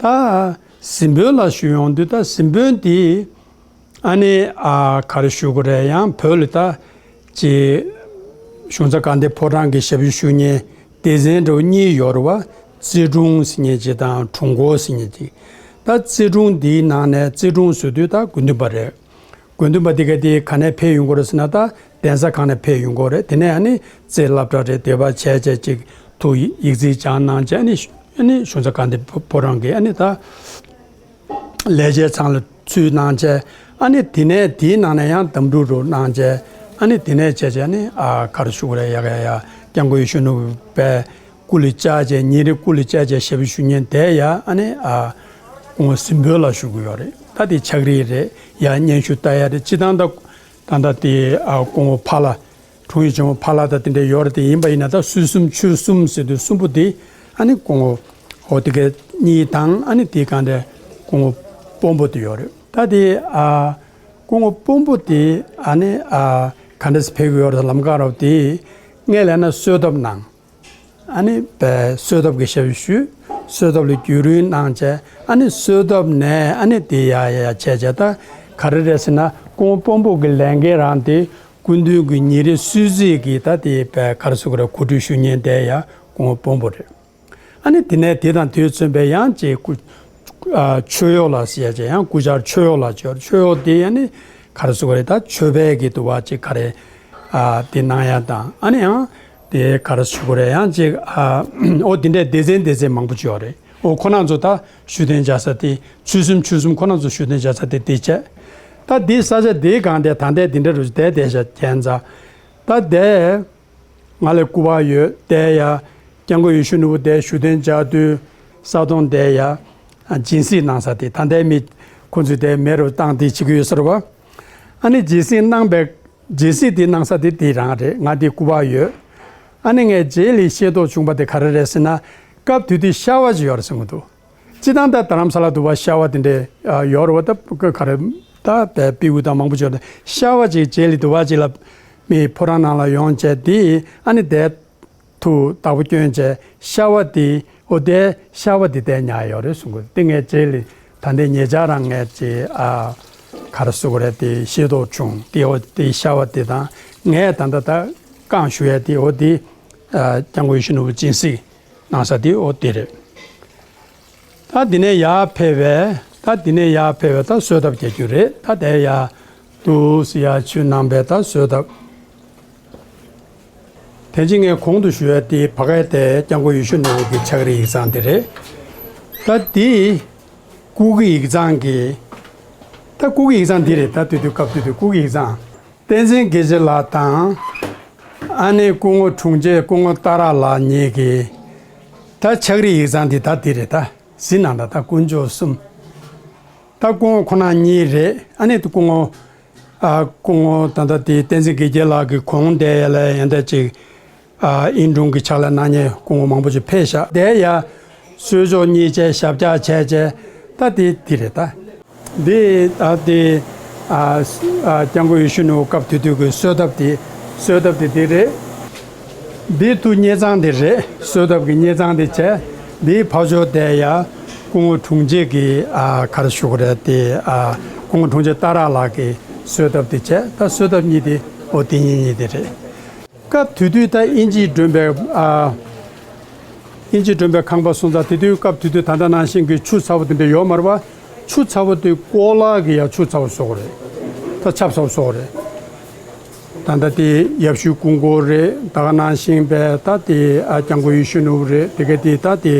ད་སྲིན་པོ་ལ་ཞུ་ཡོང་དུས་ད་སྲིན་པོ་འདི་ཨ་ནི་ཨ་ག་རེ་ཞུ་དགོས་རེད། ཡང་བོད་ལ་ད་ཅི་གཞུང་ཚབ་དགའ་ལྡན་ཕོ་བྲང་གི་ཞབས་ཕྱི་ཞུ་མཁན་སྡེ་ཚན་འདྲ་བོ་གཉིས་ཡོད་རེད་བ། རྩེ་དྲུང་ཟེར་མཁན་ཅིག་དང་དྲུང་འཁོར་ཟེར་མཁན་ཅིག་ད་རྩེ་དྲུང་འདིའི་ནང་ནས་རྩེ་དྲུང་ཟེར་དུས་ད་དགེ་འདུན་པ་རེད། དགེ་འདུན་པ་དེ་ག་དེ་ག་ནས་ཕེབས་ཡོང་གི་རེད་ཟེར་ན་ད་གདན་ས་གང་ནས་ཕེབས་ཡོང་གི་རེད། དེ་ནས་ཨ་ནི་རྩེ་སློབ་གྲྭ་རེད་འདོད་པ་བྱས་བྱས་ཅིག་ཐུགས་ཡིག་ཚིག་སྦྱངས་གནང་བྱས་ཨ་ནི་ཨ་ནི་གཞུང་ཚབ་དགའ་ལྡན་ཕོ་བྲང་གི་ཨ་ནི་ད་ལས་བྱེད་ཚང་ལ་ཚུད་གནང་བྱས་ཨ་ནི་དེ་ནས་དེའི་ནང་ནས་ཡང་དམ་ཕྲུག་རུ་གནང་བྱས་ཨ་ནི་དེ་ནས་བྱས་བྱས་ཨ་ནི་ཨ་ག་རེ་ཞུ་དགོས་རེད། ཡ་ག་ཡ་ཡ་སྐྱབས་མགོན་ཡེ་ཤེས་ནོར་བུ་པས། སྐུ་ལ་བཅར་བྱས་ཉིན་རེ་སྐུ་ལ་བཅར་བྱས་ཞབས་ཞུ་མཁན་དེ་ཡ་ཨ་ནི་ཨ་སྐུ་ངོ་སྲིན་པོ་ལ་ཞུ་གི་ཡོད་རེད། ད་དེ་ཕྱག་བྲིས་རེད། ཡ་སྙན་ཞུ་ལྟ་ཡ་རེད། སྤྱི་བཏང་ད་ད་ད་དེ་ཨ་སྐུ་ངོ་ཕ་ལྷ་དྲུང་ཡིག་ཆེན་མོ་ཕ་ལྷ་ད་དེ་འདྲ་ཡོད་རེད། དེ་ཡིན་པ་ཡིན་ན་ད་སྲིད་གསུམ་ཆོས་གསུམ་ཟེར་དུས་གསུམ་པོ་དེ་ཨ་ནི་སྐུ་ངོ་འོ་དེ་ག་གཉིས་དང་ཨ་ནི་དེ་གང་འདྲ་སྐུ་ངོ་དཔོན་པོ་དེ་ཡོད་རེད། ད་དེ་ཨ་སྐུ་ངོ་དཔོན་པོ་དེ་ཨ་ནི་ཨ་ག་འདྲ་སེ་ཕེབས་གི་ཡོད་རེད། ལམ་ཁ་རབ་དེ། ངས་ལབ་ན་གསོལ་ཐབ་གནང་། ཨ་ནི་བས་གསོལ་ཐབ་ཀྱི་ཞབས་ཞུ་ཞུས། གསོལ་ཐབ་ལ་རྒྱུན་རིང་གནང་བྱས། ཨ་ནི་གསོལ་ཐབ་ནས་ཨ་ནི་དེ་ཡ་ཡ་ཡ་བྱས་བྱས། ད་ག་རེ་རེད་ཟེར་ན། སྐུ་ངོ་སྤོམ་པོ་གི་ལས་འགན་རང་དེ་སྐུ་མདུན་གྱི་ཉིན་རེའི་གསོལ་ཚིགས་ཀྱི་ད་དེ་བས་ག་རེ་ཟེར་དགོས་རེད། གོ་སྒྲིག་ཞུ་མཁན་དེ་ཡ་སྐུ་ངོ་སྤོམ་པོ་རེད། ཨ་ནི་དེ་ནས་དེ་དང་དུས་མཚུངས་པའི་ཡང་ཅིག་སྐུ་ཨ་མཆོད་གཡོག་ལ་ཟེར་ཡ་ཅིག་ཡང་སྐུ་བཅར་མཆོད་གཡོག་ལ་བཅར། མཆོད་གཡོག་དེ་ཨ་ནི་ག་རེ་ཟེར་དགོས་རེད། ད་མཆོད་པའི་གི་དུ་བ་ཅིག་ག་རེ་ཨ་དེ་གནང་ཡ་དང་། ཨ་ནི་ཡང་དེ་ག་རེ་ཟེར་དགོས་རེད། ཡང་ཅིག་ཨ་ཨོ་དེ་འདྲའི་སྡེ་ཚན་སྡེ་ཚན་མང་པོ་ཅིག་ཡོད་རེད། ཨོ་ཁོ་རང་ཚོ་ད་བཞུགས་གདན་འཇག་ས་དེ་ཆོལ་གསུམ་ཆོལ་གསུམ་ཁོ་རང་ཚོ་བཞུགས་གདན་འཇག་ས་དེ་དེ་བྱས། ད་དེ་ས་ཆ་དེའི་སྒང་དེ་ད་ལྟའི་དེ་འདྲ་རུ་བསྡད་བསྡད་བཞག་ཁྱད་མཚར། ད་དེ། ང་ལ་སྐུ་པར་ཡོད། དེ་ཡ་སྐྱབས་མགོན་ཡིད་བཞིན་ནོར་བུ་དེ་བཞུགས་གདན་འཇགས་དུས་ས་དོང་དེ་ཡ་སྦྱིན་སྲེག་གནང་ས་དེ། ད་ལྟའི་མི་ཁོ་ཚོས་དེ་མེ་རུ་བཏང་དེ་བྱེད་ཀྱི་ཡོད་ས་རེད་པ། ཨ་ནི་སྦྱིན་སྲེག་གནང་པའི་སྦྱིན་སྲེག་དེ་གནང་ས་དེ་དེ་རང་རེད། ང་དེ་སྐུ་པར་ཡོད། ཨ་ནི་ངས་རྗེས་ལ་ཤེས་རྟོགས་བྱུང་པ་དེ་ག་རེ་རེད་ཟེར་ན། སྐབས་དེ་དུས་ཤ་བ་ཅིག་ཡོད་རེད་ཟེར་གྱི་འདུག་སྤྱིར་བཏང་ད་རྡ་རམ་ས་ལ་དུ་བ་ཤ་བ་དེ་འདྲས་ཡོད་རེད་པ། ད་ག་རེ་ད་བས་པི་འུ་དང་མང་པོ་བྱོས་ཏེ། ཤ་བ་ཅིག་རྗེས་ལ་དུ་བ་ཅིག་ལ་མི་ཕོ་བྲང་ནང་ལ་ཡོང་བྱས་དེ། ཨ་ནི་དེ་དུ་བདག་པོ་བསྐྱོན་བྱས་ཤ་བ་དེ། ཨོ་དེ་ཤ་བ་དེ་དེ་ཉར་ཡོད་རེད་གསུང་གི། དེ་ངས་རྗེས་ལ་ད་ལྟའི་ཉེ་ཆར་རང་ངས་ཅིག་ཨ་ག་རེ་ཟེར་དགོས་རེད། དེ་ཤེས་རྟོགས་བྱུང་། དེ་ཨོ་དེ་ཤ་བ་དེ་དང་། ངས་ད་ལྟ་ད་བསྐང་ཞུ་ཡས་དེ་ཨོ་དེ་ཨ་སྐྱབས་མགོན་ཡིད་བཞིན་ནོར་བུ་སྦྱིན་སྲེག་གནང་ས་དེ་ཨོ་དེ་རེད། ད་འདི་ནས་ཡར་ཕེབས་པའི། ད་འདི་ནས་ཡར་ཕེབས་པའི་ད་གསོལ་ཐབ་རྒྱག་རྒྱུ་རེད། ད་དེ་ཡར་འདུག་སེ་ཡར་མཆོད་གནང་པའི་ད་གསོལ་ཐབ། དེ་རྗེས་ངས་གོང་དུ་ཞུ་ཡ་དེ་ཕ་གའི་དེ་སྐྱབས་མགོན་ཡིད་བཞིན་ནོར་བུ་གི་ཕྱག་བྲིས་ཡིག་ཚང་དེ་རེད། ད་འདི་སྐུ་གི་ཡིག་ཚང་གི། ད་སྐུ་གི་ཡིག་ཚང་འདི་རེད། ད་དུས་དུས་སྐབས་དུས་དུས་སྐུ་གི་ཡིག་ཚང་། བསྟན་འཛིན་དགེ་བྱེད་ལགས་དང་། ཨ་ནི་སྐུ་ངོ་དྲུང་ཆེ་སྐུ་ངོ་ཏཱ་ར་ལགས་གཉིས་ཀྱི་ད་ཕྱག་བྲིས་ཡིག་ཚང་འདི་ད་འདི་རེད། ད་གཟིགས་གནང་དང་། ད་དཀོན་མཆོག་གསུམ། ད་སྐུ་ངོ་ཁོ་ན་གཉིས་རེད། ཨ་ནི་སྐུ་ངོ་ཨ་སྐུ་ངོ་ད་ལྟ་དེ་བསྟན་འཛིན་དགེ་བྱེད་ལགས་ཀྱི་གོང་དེ་ཡ་ལ་ཡ་འདྲ་ཅིག་ཨ་ཨིན་དྲུང་གི་ཕྱག་ལས་གནང་མཁན་སྐུ་ངོ་མང་པོ་ཅིག་ཕེབས་ཤག་དེ་ཡ་གསོལ་ཕྱོགས་གཉིས་བྱས་ཞབས་བཀྱག་བྱས་བྱས། ད་དེ་དེ་རེད་ད། འདི་ད་དེ་ཨ་ཨ་སྐྱབས་མགོན་ཡིད་བཞིན་ནོར་བུ་སྐབས་དེ་དུས་ཀྱི་གསོལ་ཐབ་དེ། གསོལ་ཐབ་དེ་དེ་རེད། འདི་ཐུགས་མཉེས་ཚང་དེ་རེད། གསོལ་ཐབ་ཀྱི་མཉེས་ཚང་དེ་བྱས། འདིའི་ཕར་ཕྱོགས་དེ་ཡ་སྐུ་ངོ་དྲུང་ཆེ་གི་ཨ་ག་རེ་ཞུ་དགོས་རེད། དེ་ཨ་སྐུ་ངོ་དྲུང་ཆེ་ཏཱ་ར་ལགས་ཀྱི་གསོལ་ཐབ་དེ་བྱས། ད་གསོལ་ཐབ་གཉིས་དེ་ཨོ་དེ་གཉིས་གཉིས་དེ་རེད། སྐབས་དེ་དུས་ད་དབྱིན་ཇིས་བསྒྲོན་པའི་ཨ། དབྱིན་ཇིས་བསྒྲོན་པའི་ཁང་པ་སོང་ཙང་། དེ་དུས་སྐབས་དེ་དུས་ད་ལྟ་ནང་བཞིན་གྱི་ཆུ་ཚ་བོ་དེ་འདྲ་ཡོད་མ་རེད་པ། ཆུ་ཚ་བོ་དེ་ཀོ་ལ་གི་ཡ་ཆུ་ཚ་བོ་བཟོ་དགོས་རེད། ད་ཆབ་ཚ་བོ་བཟོ་དགོས་རེད། ད་ལྟ་དེ་ཡབ་ཤུལ་སྐུ་འཁོར་རེད། ད་ག་ནང་བཞིན་པའི་ད་དེ་ཨ་སྐྱབས་མགོན་ཡིད་བཞིན་ནོར་བུ་རེད། དེ་ག་དེ་ད་དེ་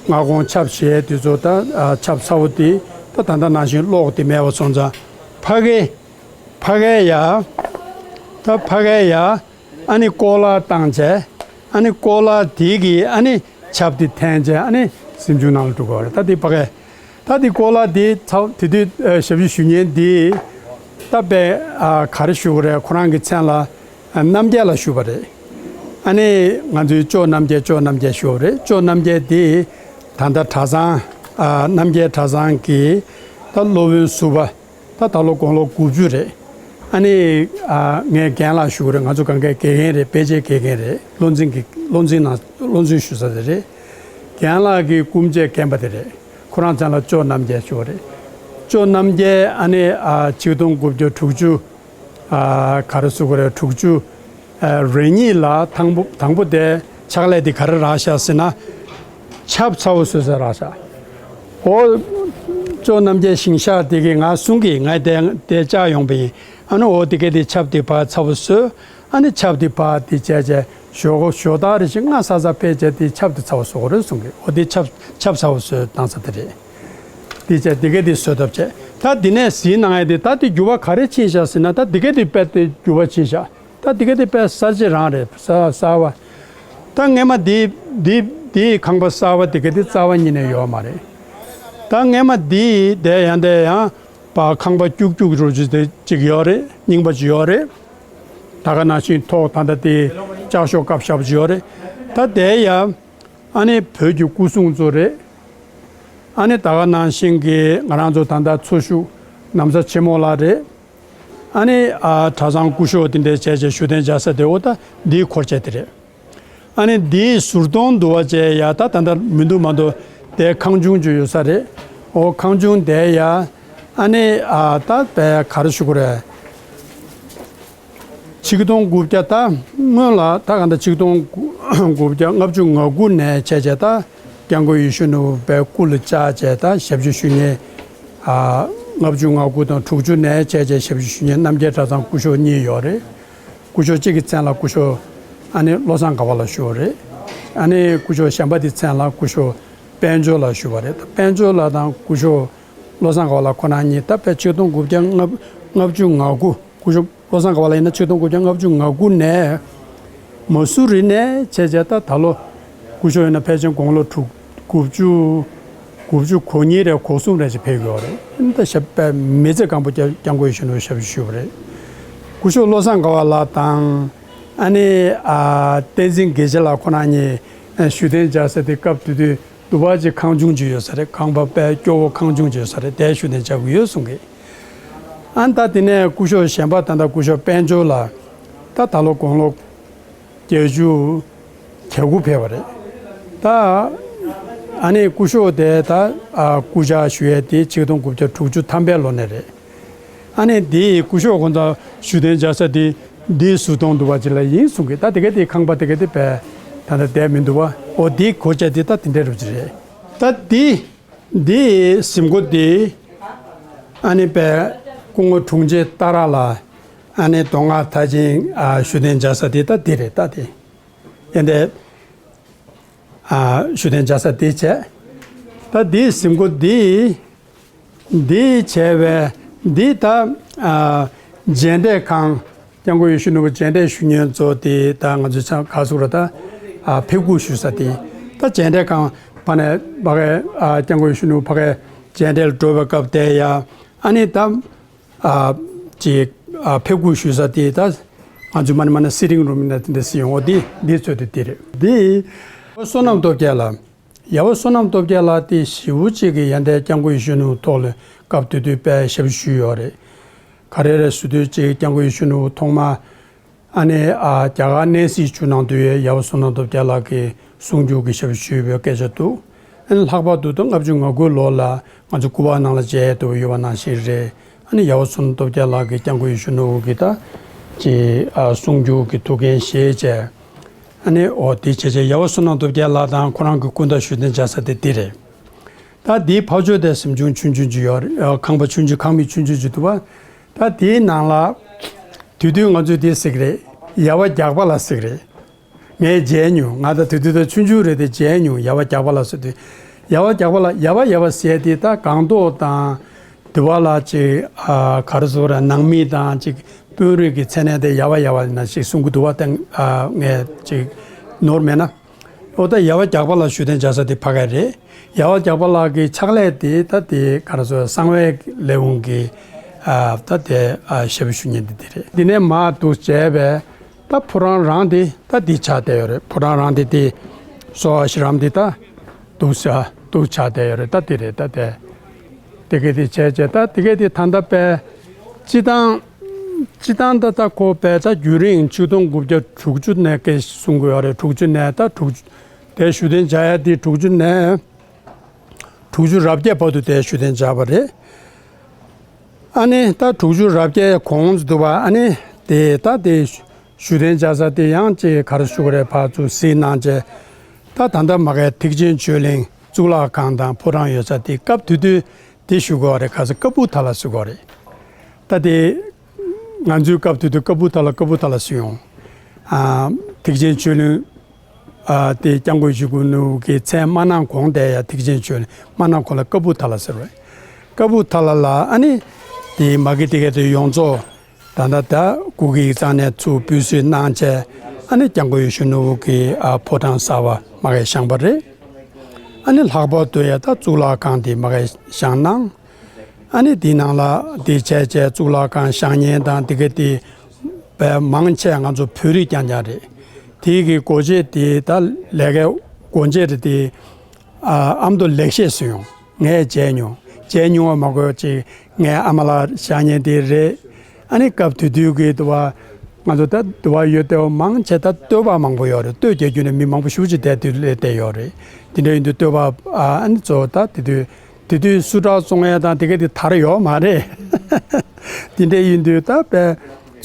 སྔ་དགོང་ཆབ་བཞེས་དུས་ཚོད་ད་ཨ་ཆབ་ཚ་བོ་དེ་ད་ད་ལྟ་ནང་བཞིན་གློག་དེ་མེད་པ་སོང་ཙང་། ཕ་གི་ཕ་གི་ཡ། ད་ཕ་གི་ཡ། ཨ་ནི་ཀོ་ལ་བཏང་བྱས། ཨ་ནི་ཀོ་ལ་དེ་གིས་ཨ་ནི་ཆབ་དེ་འཐེན་བྱས། ཨ་ནི་གཟིམ་ཆུང་ནང་ལ་འགྲོ་དགོས་རེད། ད་དེ་ཕ་གི། ད་དེ་ཀོ་ལ་དེ་ཚ་དེ་དུས་ཨ་ཞབས་ཕྱི་ཞུ་མཁན་དེ་ད་དཔེ་ཨ་ག་རེ་ཞུ་དགོས་རེད། ཁོ་རང་གི་མཚན་ལ་ཨ་རྣམ་རྒྱལ་ལགས་ཞུ་བ་རེད། ཨ་ནི་ང་ཚོའི་ཅོ་རྣམ་རྒྱལ། ཅོ་རྣམ་རྒྱལ་ཞུ་བ་རེད། ཅོ་རྣམ་རྒྱལ་དེ་ད་ལྟ་གྲྭ་ཚང་ཨ་རྣམ་རྒྱལ་གྲྭ་ཚང་གི་ད་སློབ་དཔོན་ཟུར་པ། ད་ད་ལོ་དགུང་ལོ་དགུ་བཅུ་རེད། ཨ་ནི་ཨ་ངས་རྒན་ལགས་ཞུ་གི་རེད། ང་ཚོ་སྒང་གའི་དགེ་རྒན་རེད། དཔེ་ཆའི་དགེ་རྒན་རེད། བློ་འཛིན་གྱི་བློ་འཛིན་ནང་བློ་འཛིན་ཞུ་ས་དེ་རེད། རྒན་ལགས་ཀྱི་སྐུ་མཆེད་རྒན་པ་དེ་རེད། ཁོ་རང་མཚན་ལ་ཅོ་རྣམ་རྒྱལ་ཞུ་བ་རེད། ཅོ་རྣམ་རྒྱལ་ཨ་ནི་ཨ་ཆིག་སྟོང་དགུ་བརྒྱ་དྲུག་ཅུ་ཨ་ག་རེ་ཟེར་དགོས་རེད། དྲུག་ཅུ་ཨ་རེ་གཉིས་ལ་དང་པོ་དང་པོ་དེ་ཕྱག་ལས་དེ་ག་རེ་རག་ཤག་ཟེར་ན། ཆབ་ཚ་བོ་བཟོ་ས་རག་ཤག་ཨོ། ཅོ་རྣམ་རྒྱལ་ཞིང་གཤེགས་དེ་གིས་ང་གསུང་གི། ང་དེ་དེ་བཅར་ཡོང་པ་ཡིན། ཨ་ནི་ཨོ་དེ་ག་དེ་ཆབ་དེ་ཕར་ཚ་བོ་བཟོས། ཨ་ནི་ཆབ་དེ་ཕར་དེ་བྱས་བྱས་ཞོགས་ཞོགས་ད་རེ་ཞིག་སྔ་ས་ས་ཕེབས་བྱས་དེ་ཆབ་དེ་ཚ་བོ་བཟོ་དགོས་རེད་གསུང་གི། ཨོ་དེ་ཆབ་ཆབ་ཚ་བོ་བཟོས་བཏང་ས་དེ་རེད། དེ་བྱས་དེ་ག་དེ་བཟོ་ཐབས་བྱས། ད་དེ་ནས་གཟིགས་གནང་ཡ་དེ་ད་དེ་འགྱུར་བ་ག་རེ་ཕྱིན་ཤག་ཟེར་ན། ད་དེ་ག་དེ་དཔེ་དེ་འགྱུར་བ་ཕྱིན་ཤག་ད་དེ་ག་དེ་དཔེ་གསར་བརྗེ་རང་རེད། གསར་གསར་བ། ད་སྔས་མ་དེ་དེ་དེའི་ཁང་པ་གསར་བ་དེ་ག་དེ་རྩ་བ་ཉིད་ནས་ཡོད་མ་རེད། ད་སྔས་མ་དེ་དེ་ཡང་དེ་ཡང་པ་ཁང་པ་སྐྱུག་སྐྱུག་རུ་ཅིག་དེ་ཅིག་ཡོད་རེད། རྙིང་པ་ཅིག་ཡོད་རེད། ད་ག་ནང་བཞིན་ཐོག་ད་ལྟ་དེ་ལྕགས་ཤོག་བཀབ་བཞག་པ་ཅིག་ཡོད་རེད། ད་དེ་ཡང་ཨ་ནི་བོད་ཀྱི་སྐུ་སྲུང་ཚོ་རེད། ཨ་ནི་ད་ག་ནང་བཞིན་གྱི་ང་རང་ཚོ་ད་ལྟ་འཚོ་བཞུགས་ན་བཟའ་ཆེན་མོ་ལགས་རེད། ཨ་ནི་ཨ་གྲྭ་ཚང་སྐུ་ཞབས་དེ་འདྲ་བྱས་བྱས་བཞུགས་གདན་འཇགས་ས་དེ་འོ་ད་འདིའི་འཁོར་བཅས་དེ་རེད། ཨ་ནི་འདིའི་ཟུར་གདོང་དུ་བ་བཅས་ཡ་ད་ད་ལྟ་མི་འདུག་མ་འདུག་དེ་ཁང་ཆུང་ཅིག་ཡོད་ས་རེད། འོ་ཁང་ཆུང་དེ་ཡ་ཨ་ནི་ཨ་ད་དཔེ་ག་རེ་ཞུ་དགོས་རེད། ཆིག་སྟོང་དགུ་བརྒྱ་ད་སྔོན་ལ་ད་ག་འདྲ་ཆིག་སྟོང་དགུ་བརྒྱ་ལྔ་བཅུ་ང་དགུ་ནས་བྱས་བྱས་ད་སྐྱབས་མགོན་ཡིད་བཞིན་ནོར་བུའི་སྐུ་ལ་བཅར་བྱས་ད་ཞབས་ཕྱི་ཞུ་མཁན། ཨ་ལྔ་བཅུ་ང་དགུ་དང་དྲུག་ཅུ་ནས་བྱས་བྱས་ཞབས་ཕྱི་ཞུ་མཁན་རྣམ་རྒྱལ་གྲྭ་ཚང་སྐུ་ཞབས་གཉིས་ཡོད་རེད། སྐུ་ཞབས་གཅིག་གི་མཚན་ལ་སྐུ་ཞབས་ཨ་ནི་བློ་བཟང་དགའ་བ་ལགས་ཞུ་བ་རེད། ཨ་ནི་སྐུ་ཞབས་གཞན་པ་དེའི་མཚན་ལ་སྐུ་ཞབས་དཔལ་འབྱོར་ལགས་ཞུ་བ་རེད། ད་དཔལ་འབྱོར་ལགས་དང་སྐུ་ཞབས་བློ་བཟང་དགའ་བ་ལགས་ཁོ་རང་གཉིས་ད་དཔེ་ཆིག་སྟོང་དགུ་བརྒྱ་ལྔ་བཅུ་ང་དགུ། སྐུ་ཞབས་བློ་བཟང་དགའ་བ་ལགས་ཡིན་ན་ཆིག་སྟོང་དགུ་བརྒྱ་ལྔ་བཅུ་ང་དགུ་ནས་མ་སུ་རི་ནས་བྱས་བྱས་ད་ད་ལོ་སྐུ་ཞབས་ཡིན་ན་ཕལ་ཆེར་དགུང་ལོ་དྲུག་དགུ་བཅུ་དགུ་བཅུ་གོ་གཉིས་རེ་གོ་གསུམ་རེ་ཅིག་ཕེབས་ཡོད་རེད། ད་ཞབས་པད་མི་ཚེ་གང་པོ་སྐྱབས་སྐྱབས་མགོན་ཡིད་བཞིན་ནོར་བུའི་ཞབས་ཞུ་བ་རེད། སྐུ་ཞབས་བློ་བཟང་དགའ་བ་ལགས་དང་ཨ་ནི་ཨ་བསྟན་འཛིན་དགེ་བྱེད་ལགས་ཁོ་རང་གཉིས་བཞུགས་གདན་འཇགས་ས་དེ་སྐབས་དེ་དུས་དུ་བ་ཅིག་ཁང་ཆུང་ཅིག་ཡོད་ས་རེད། ཁང་པ་དཔེ་སྐྱོ་བོ་ཁང་ཆུང་ཅིག་ཡོད་ས་རེད། དེར་བཞུགས་གདན་འཇགས་ཀྱི་ཡོད་གསུང་གི། ཨ་ནི་ད་དེ་ནས་སྐུ་ཞབས་གཞན་པ་ད་ལྟ་སྐུ་ཞབས་དཔལ་འབྱོར་ལགས་ད་ད་ལོ་དགུང་ལོ་བརྒྱད་ཅུ་གྱ་དགུ་ཕེབས་པ་རེད། ད་ཨ་ནི་སྐུ་ཞབས་དེ་ད་ཨ་སྐུ་བཅར་ཞུ་ཡས་དེ་ཆིག་སྟོང་དགུ་བརྒྱ་དྲུག་ཅུ་ཐམ་པའི་ལོ་ནས་རེད། ཨ་ནི་དེ་སྐུ་ཞབས་ཁོང་ཚོ་བཞུགས་གདན་འཇགས་ས་དེ་འདིའི་ཟུར་གདོང་དུ་བ་ཅིག་ལ་ཡིན་གསུང་གི། ད་དེ་ག་དེ་ཁང་པ་དེ་ག་དེ་དཔེ་ད་ལྟ་བསྡད་མི་འདུག་བ། འོ་དེའི་སྒོ་ལྕགས་དེ་ད་དེ་འདྲའི་རུ་ཅིག་རེད། ད་དེ་འདིའི་གཟིམ་སྒོ་འདི་ཨ་ནི་དཔེ་སྐུ་ངོ་དྲུང་ཆེ་ཏཱ་ར་ལགས་ཨ་ནི་མདོ་སྔགས་མཐར་ཕྱིན་ཨ་བཞུགས་གདན་འཇགས་ས་དེ་ད་འདི་རེད། ད་དེ་ཡན་དེ་ཨ་བཞུགས་གདན་འཇགས་ས་དེ་བྱས། ད་འདིའི་གཟིམ་སྒོ་འདི་འདི་བྱས་པས་འདི་ད་ཨ་མཇལ་འཕྲད་ཁང་། སྐྱབས་མགོན་ཡིད་བཞིན་ནོར་བུ་མཇལ་འཕྲད་ཞུ་མཁན་ཚོ་དེ་ད་ང་ཚོས་ཆ་ག་ཟུག་ར་ད་ཨ་ཕེབས་སྒུག་ཞུ་ས་དེ་ད་མཇལ་འཕྲད་ཁང་ཕ་ནས་ཕ་གའི་ཨ་སྐྱབས་མགོན་ཡིད་བཞིན་ནོར་བུ་ཕ་གའི་མཇལ་འཕྲད་ལ་འགྲོ་བའི་སྐབས་དེ་ཡ་ཨ་ནི་ད་ཨ་ཅིག་ཨ་ཕེབས་སྒུག་ཞུ་ས་དེ་ད་ང་ཚོས་མ་ནི་མ་ནི་སི་ཊིང་རུམ་ཡིན་ན་དེ་འདྲ་སི་ཡོང་འོ་དེ་འདི་ཚོ་དེ་དེ་རེད། དེ་བསོད་ནམས་སྟོབས་རྒྱལ་ལགས། ཡ་ཝ་བསོད་ནམས་སྟོབས་རྒྱལ་ལགས་དེ་ཞེ་པོ་ཅིག་གི་ཡ་འདྲའི་སྐྱབས་མགོན་ཡིད་བཞིན་ནོར་བུ་ཐོག་ལ་སྐབས་དེ་དུས་དཔེ་ཞབས་ཞུ་ཡོད་རེད། ག་རེ་རེད་ཟེར་དུས་ཅིག་སྐྱབས་མགོན་ཡིད་བཞིན་ནོར་བུ་ཐོག་མ་ཨ་ནི་ཨ་རྒྱ་གར་གནས་གཟིགས་བཅུ་གནང་དུས་ཡ་ཝ་བསོད་ནམས་སྟོབས་རྒྱལ་ལགས་ཀྱིས་གསུང་སྒྱུར་གྱི་ཞབས་ཞུ་ཞུས་པའི་སྐད་ཆ་འདུག་ཨ་ནི་ལྷག་པར་དུ་ད་ལྔ་བཅུ་ང་དགུའི་ལོ་ལ་ང་ཚོ་སྐུ་པར་ནང་ལ་མཇལ་ཡས་འདུག་ཡོད་པ་ནང་བཞིན་རེད། ཨ་ནི་ཡ་ཝ་བསོད་ནམས་སྟོབས་རྒྱལ་ལགས་ཀྱིས་སྐྱབས་མགོན་ཡིད་བཞིན་ནོར་བུ་གི་ད་ཅིག་ཨ་གསུང་སྒྱུར་གྱི་ཐུགས་འགན་བཞེས་བྱས། ཨ་ནི་འོ་དེ་བྱས་བྱས་ཡ་ཝ་བསོད་ནམས་སྟོབས་རྒྱལ་ལགས་དང་ཁོ་རང་གི་སྐུ་ཟླ་བཞུགས་གདན་འཇགས་ས་དེ་འདི་རེད། ད་དེའི་ཕར་ཕྱོགས་དེ་གཟིམ་ཆུང་ཆུང་ཆུང་ཅིག་ཡོད་རེད། ཨ་ཁང་པ་ཆུང་ཆུང་ཁང་མིག་ཆུང་ཆུང་ཅིག་འདུག་བ། ད་དེའི་ནང་ལ་དེ་དུས་ང་ཚོས་དེ་ཟེར་གི་རེད། ཡ་ཝ་རྒྱགས་པ་ལགས་ཟེར་གི་རེད། ངས་མཇལ་མྱོང་། ང་ད་དེ་དུས་ད་ཆུང་ཆུང་རེད་དེ་མཇལ་མྱོང་། ཡ་ཝ་རྒྱགས་པ་ལགས་ཟེར་དུས། ཡ་ཝ་རྒྱགས་པ་ལགས། ཡ་ཝ་ཡ་ཝ་ཟེར་དེ་ད་སྒང་ཏོག་དང་དེ་བ་ལ་ཅིག་ཨ་ག་རེ་ཟེར་ར་ནང་མི་དང་ཅིག་དཔོན་རིགས་ཀྱི་མཚན་གནས་དེ་ཡ་ཝ་ཡ་ཝ་ན་ཅིག་གསུང་གི་འདུག་བ། ད་ཨ་ངས་ཅིག་ནོར་མེད་ན། འོ་ད་ཡ་ཝ་རྒྱགས་པ་ལགས་བཞུགས་གདན་འཇགས་ས་དེ་ཕ་གི་རེད། ཡ་ཝ་རྒྱགས་པ་ལགས་ཀྱི་ཕྱག་ལས་དེ་ད་དེ་ག་རེ་ཟེར་གསང་བའི་ལས་ཁུངས་ཀྱི་ཨ་ད་དེ་ཨ་ཞབས་ཞུ་མཁན་དེ་དེ་རེད། འདི་ནས་མར་འདུག་བྱས་པས། ད་ཕོ་བྲང་རང་དེ་ད་འདི་ཆགས་བསྡད་ཡོད་རེད། ཕོ་བྲང་རང་དེ་དེ་སོ་ཨ་ཤི་རམ་དེ་ད་འདུག་ས་འདུག་ཆགས་བསྡད་ཡོད་རེད། ད་དེ་རེད། ད་དེ་དེ་གས་དེ་བྱས་བྱས་ད་དེ་གས་དེ་ད་ལྟ་དཔེ་སྤྱི་བཏང་སྤྱི་བཏང་ད་ད་ཁོ་དཔེ་ད་རྒྱུན་རིང་ཆིག་སྟོང་དགུ་བརྒྱ་དྲུག་ཅུ་ནས་སྐད་གསུང་གི་ཡོད་རེད། དྲུག་ཅུ་ནས་ད་དྲུག་ཅུ་དེ་བཞུགས་གདན་འཇགས་ཡ་དེ་དྲུག་ཅུ་ནས་དྲུག་ཅུ་རབ་བརྒྱད་བར་དུ་དེ་བཞུགས་གདན་འཇགས་པ་རེད། ཨ་ནི་ད་དྲུག་ཅུ་རབ་བརྒྱད་གོང་དུ་བ་ཨ་ནི་དེ་ད་དེ་བཞུགས་གདན་འཇགས་ས་དེ་ཡང་ཅིག་ག་རེ་ཞུ་གི་རེད། ཕར་ཚུར་གཟིགས་གནང་བྱས། ད་ད་ལྟ་མ་གའི་ཐེག་ཆེན་ཆོས་གླིང་གཙུག་ལག་ཁང་དང་ཕོ་བྲང་ཡོད་ས་དེ་སྐབས་དེ་དུས་དེ་ཞུ་གི་རེད། ག་ས་ཀ་པུ་ཐ་ལ་ཞུ་གི་རེད། ད་དེ་ང་ཚོའི་སྐབས་དེ་དུས་ཀ་པུ་ཐ་ལ་ཀ་པུ་ཐ་ལ་ཞུ་ཡོང་། ཨ་ཐེག་ཆེན་ཆོས་གླིང་ཨ་དེ་སྐྱབས་མགོན་ཡིད་བཞིན་ནོར་བུ་གི་མཚན་མ་གནང་གོང་དེ་ཡ་ཐེག་ཆེན་ཆོས་གླིང་མ་གནང་གོང་ལ་ཀ་པུ་ཐ་ལ་ཟེར་བས། ཀ་པུ་ཐ་ལ་ལ་ཨ་ནི་དེ་མ་གི་དེ་ག་དེ་ཡོངས་རྫོགས་ད་ལྟ་ད་སྐུ་སྒེར་ཡིག་ཚང་ནས་ཚུར་སྤོས་གསོལ་གནང་བྱས། ཨ་ནི་སྐྱབས་མགོན་ཡིད་བཞིན་ནོར་བུ་གི་ཨ་ཕོ་བྲང་གསར་པ་མ་གི་བཞེངས་པ་རེད། ཨ་ནི་ལྷག་པར་དུ་ཡ་ད་གཙུག་ལག་ཁང་དེ་མ་གི་བཞེངས་གནང་། ཨ་ནི་དེའི་ནང་ལ་དེ་བྱས་བྱས་གཙུག་ལག་ཁང་བཞེངས་མཁན་དང་དེ་ག་དེ་བས་མང་ཆེ་ང་ཚོ་བོད་རིགས་རྐྱང་རྐྱང་རེད། དེའི་གི་སྒོ་འབྱེད་དེ་ད་ལས་ཀའི་སྒོ་འབྱེད་རེད་དེ། ཨ་ཨ་མདོ་ལེགས་བཤད་ཟེར་ཡོང་། ངས་མཇལ་མྱོང་། མཇལ་མྱོང་བ་མ་གོ་ཅིག་ངའི་ཨ་མ་ལགས་བཞེངས་མཁན་དེ་རེད། ཨ་ནི་སྐབས་དེ་དུས་ཀྱི་དུ་བ་ང་ཚོ་ད་དུ་བ་ཡོད་དེ་བ་མང་ཆེ་ད་སྟོད་པ་མང་པོ་ཡོད་རེད། སྟོད་རྒྱག་རྒྱུ་ནས་མི་མང་པོ་ཞེ་པོ་ཅིག་བསྡད་དུས་སླེབས་བསྡད་ཡོད་རེད། དེ་འདྲ་ཡིན་དུས་སྟོད་པ་ཨ་ནི་གཙོ་བོ་ད་དེ་དུས་དེ་དུས་སུ་ཊར་བཙོང་ཡ་དང་དེ་ག་དེ་དར་ཡོད་མ་རེད། དེ་འདྲ་ཡིན་དུས་ད་དཔེ་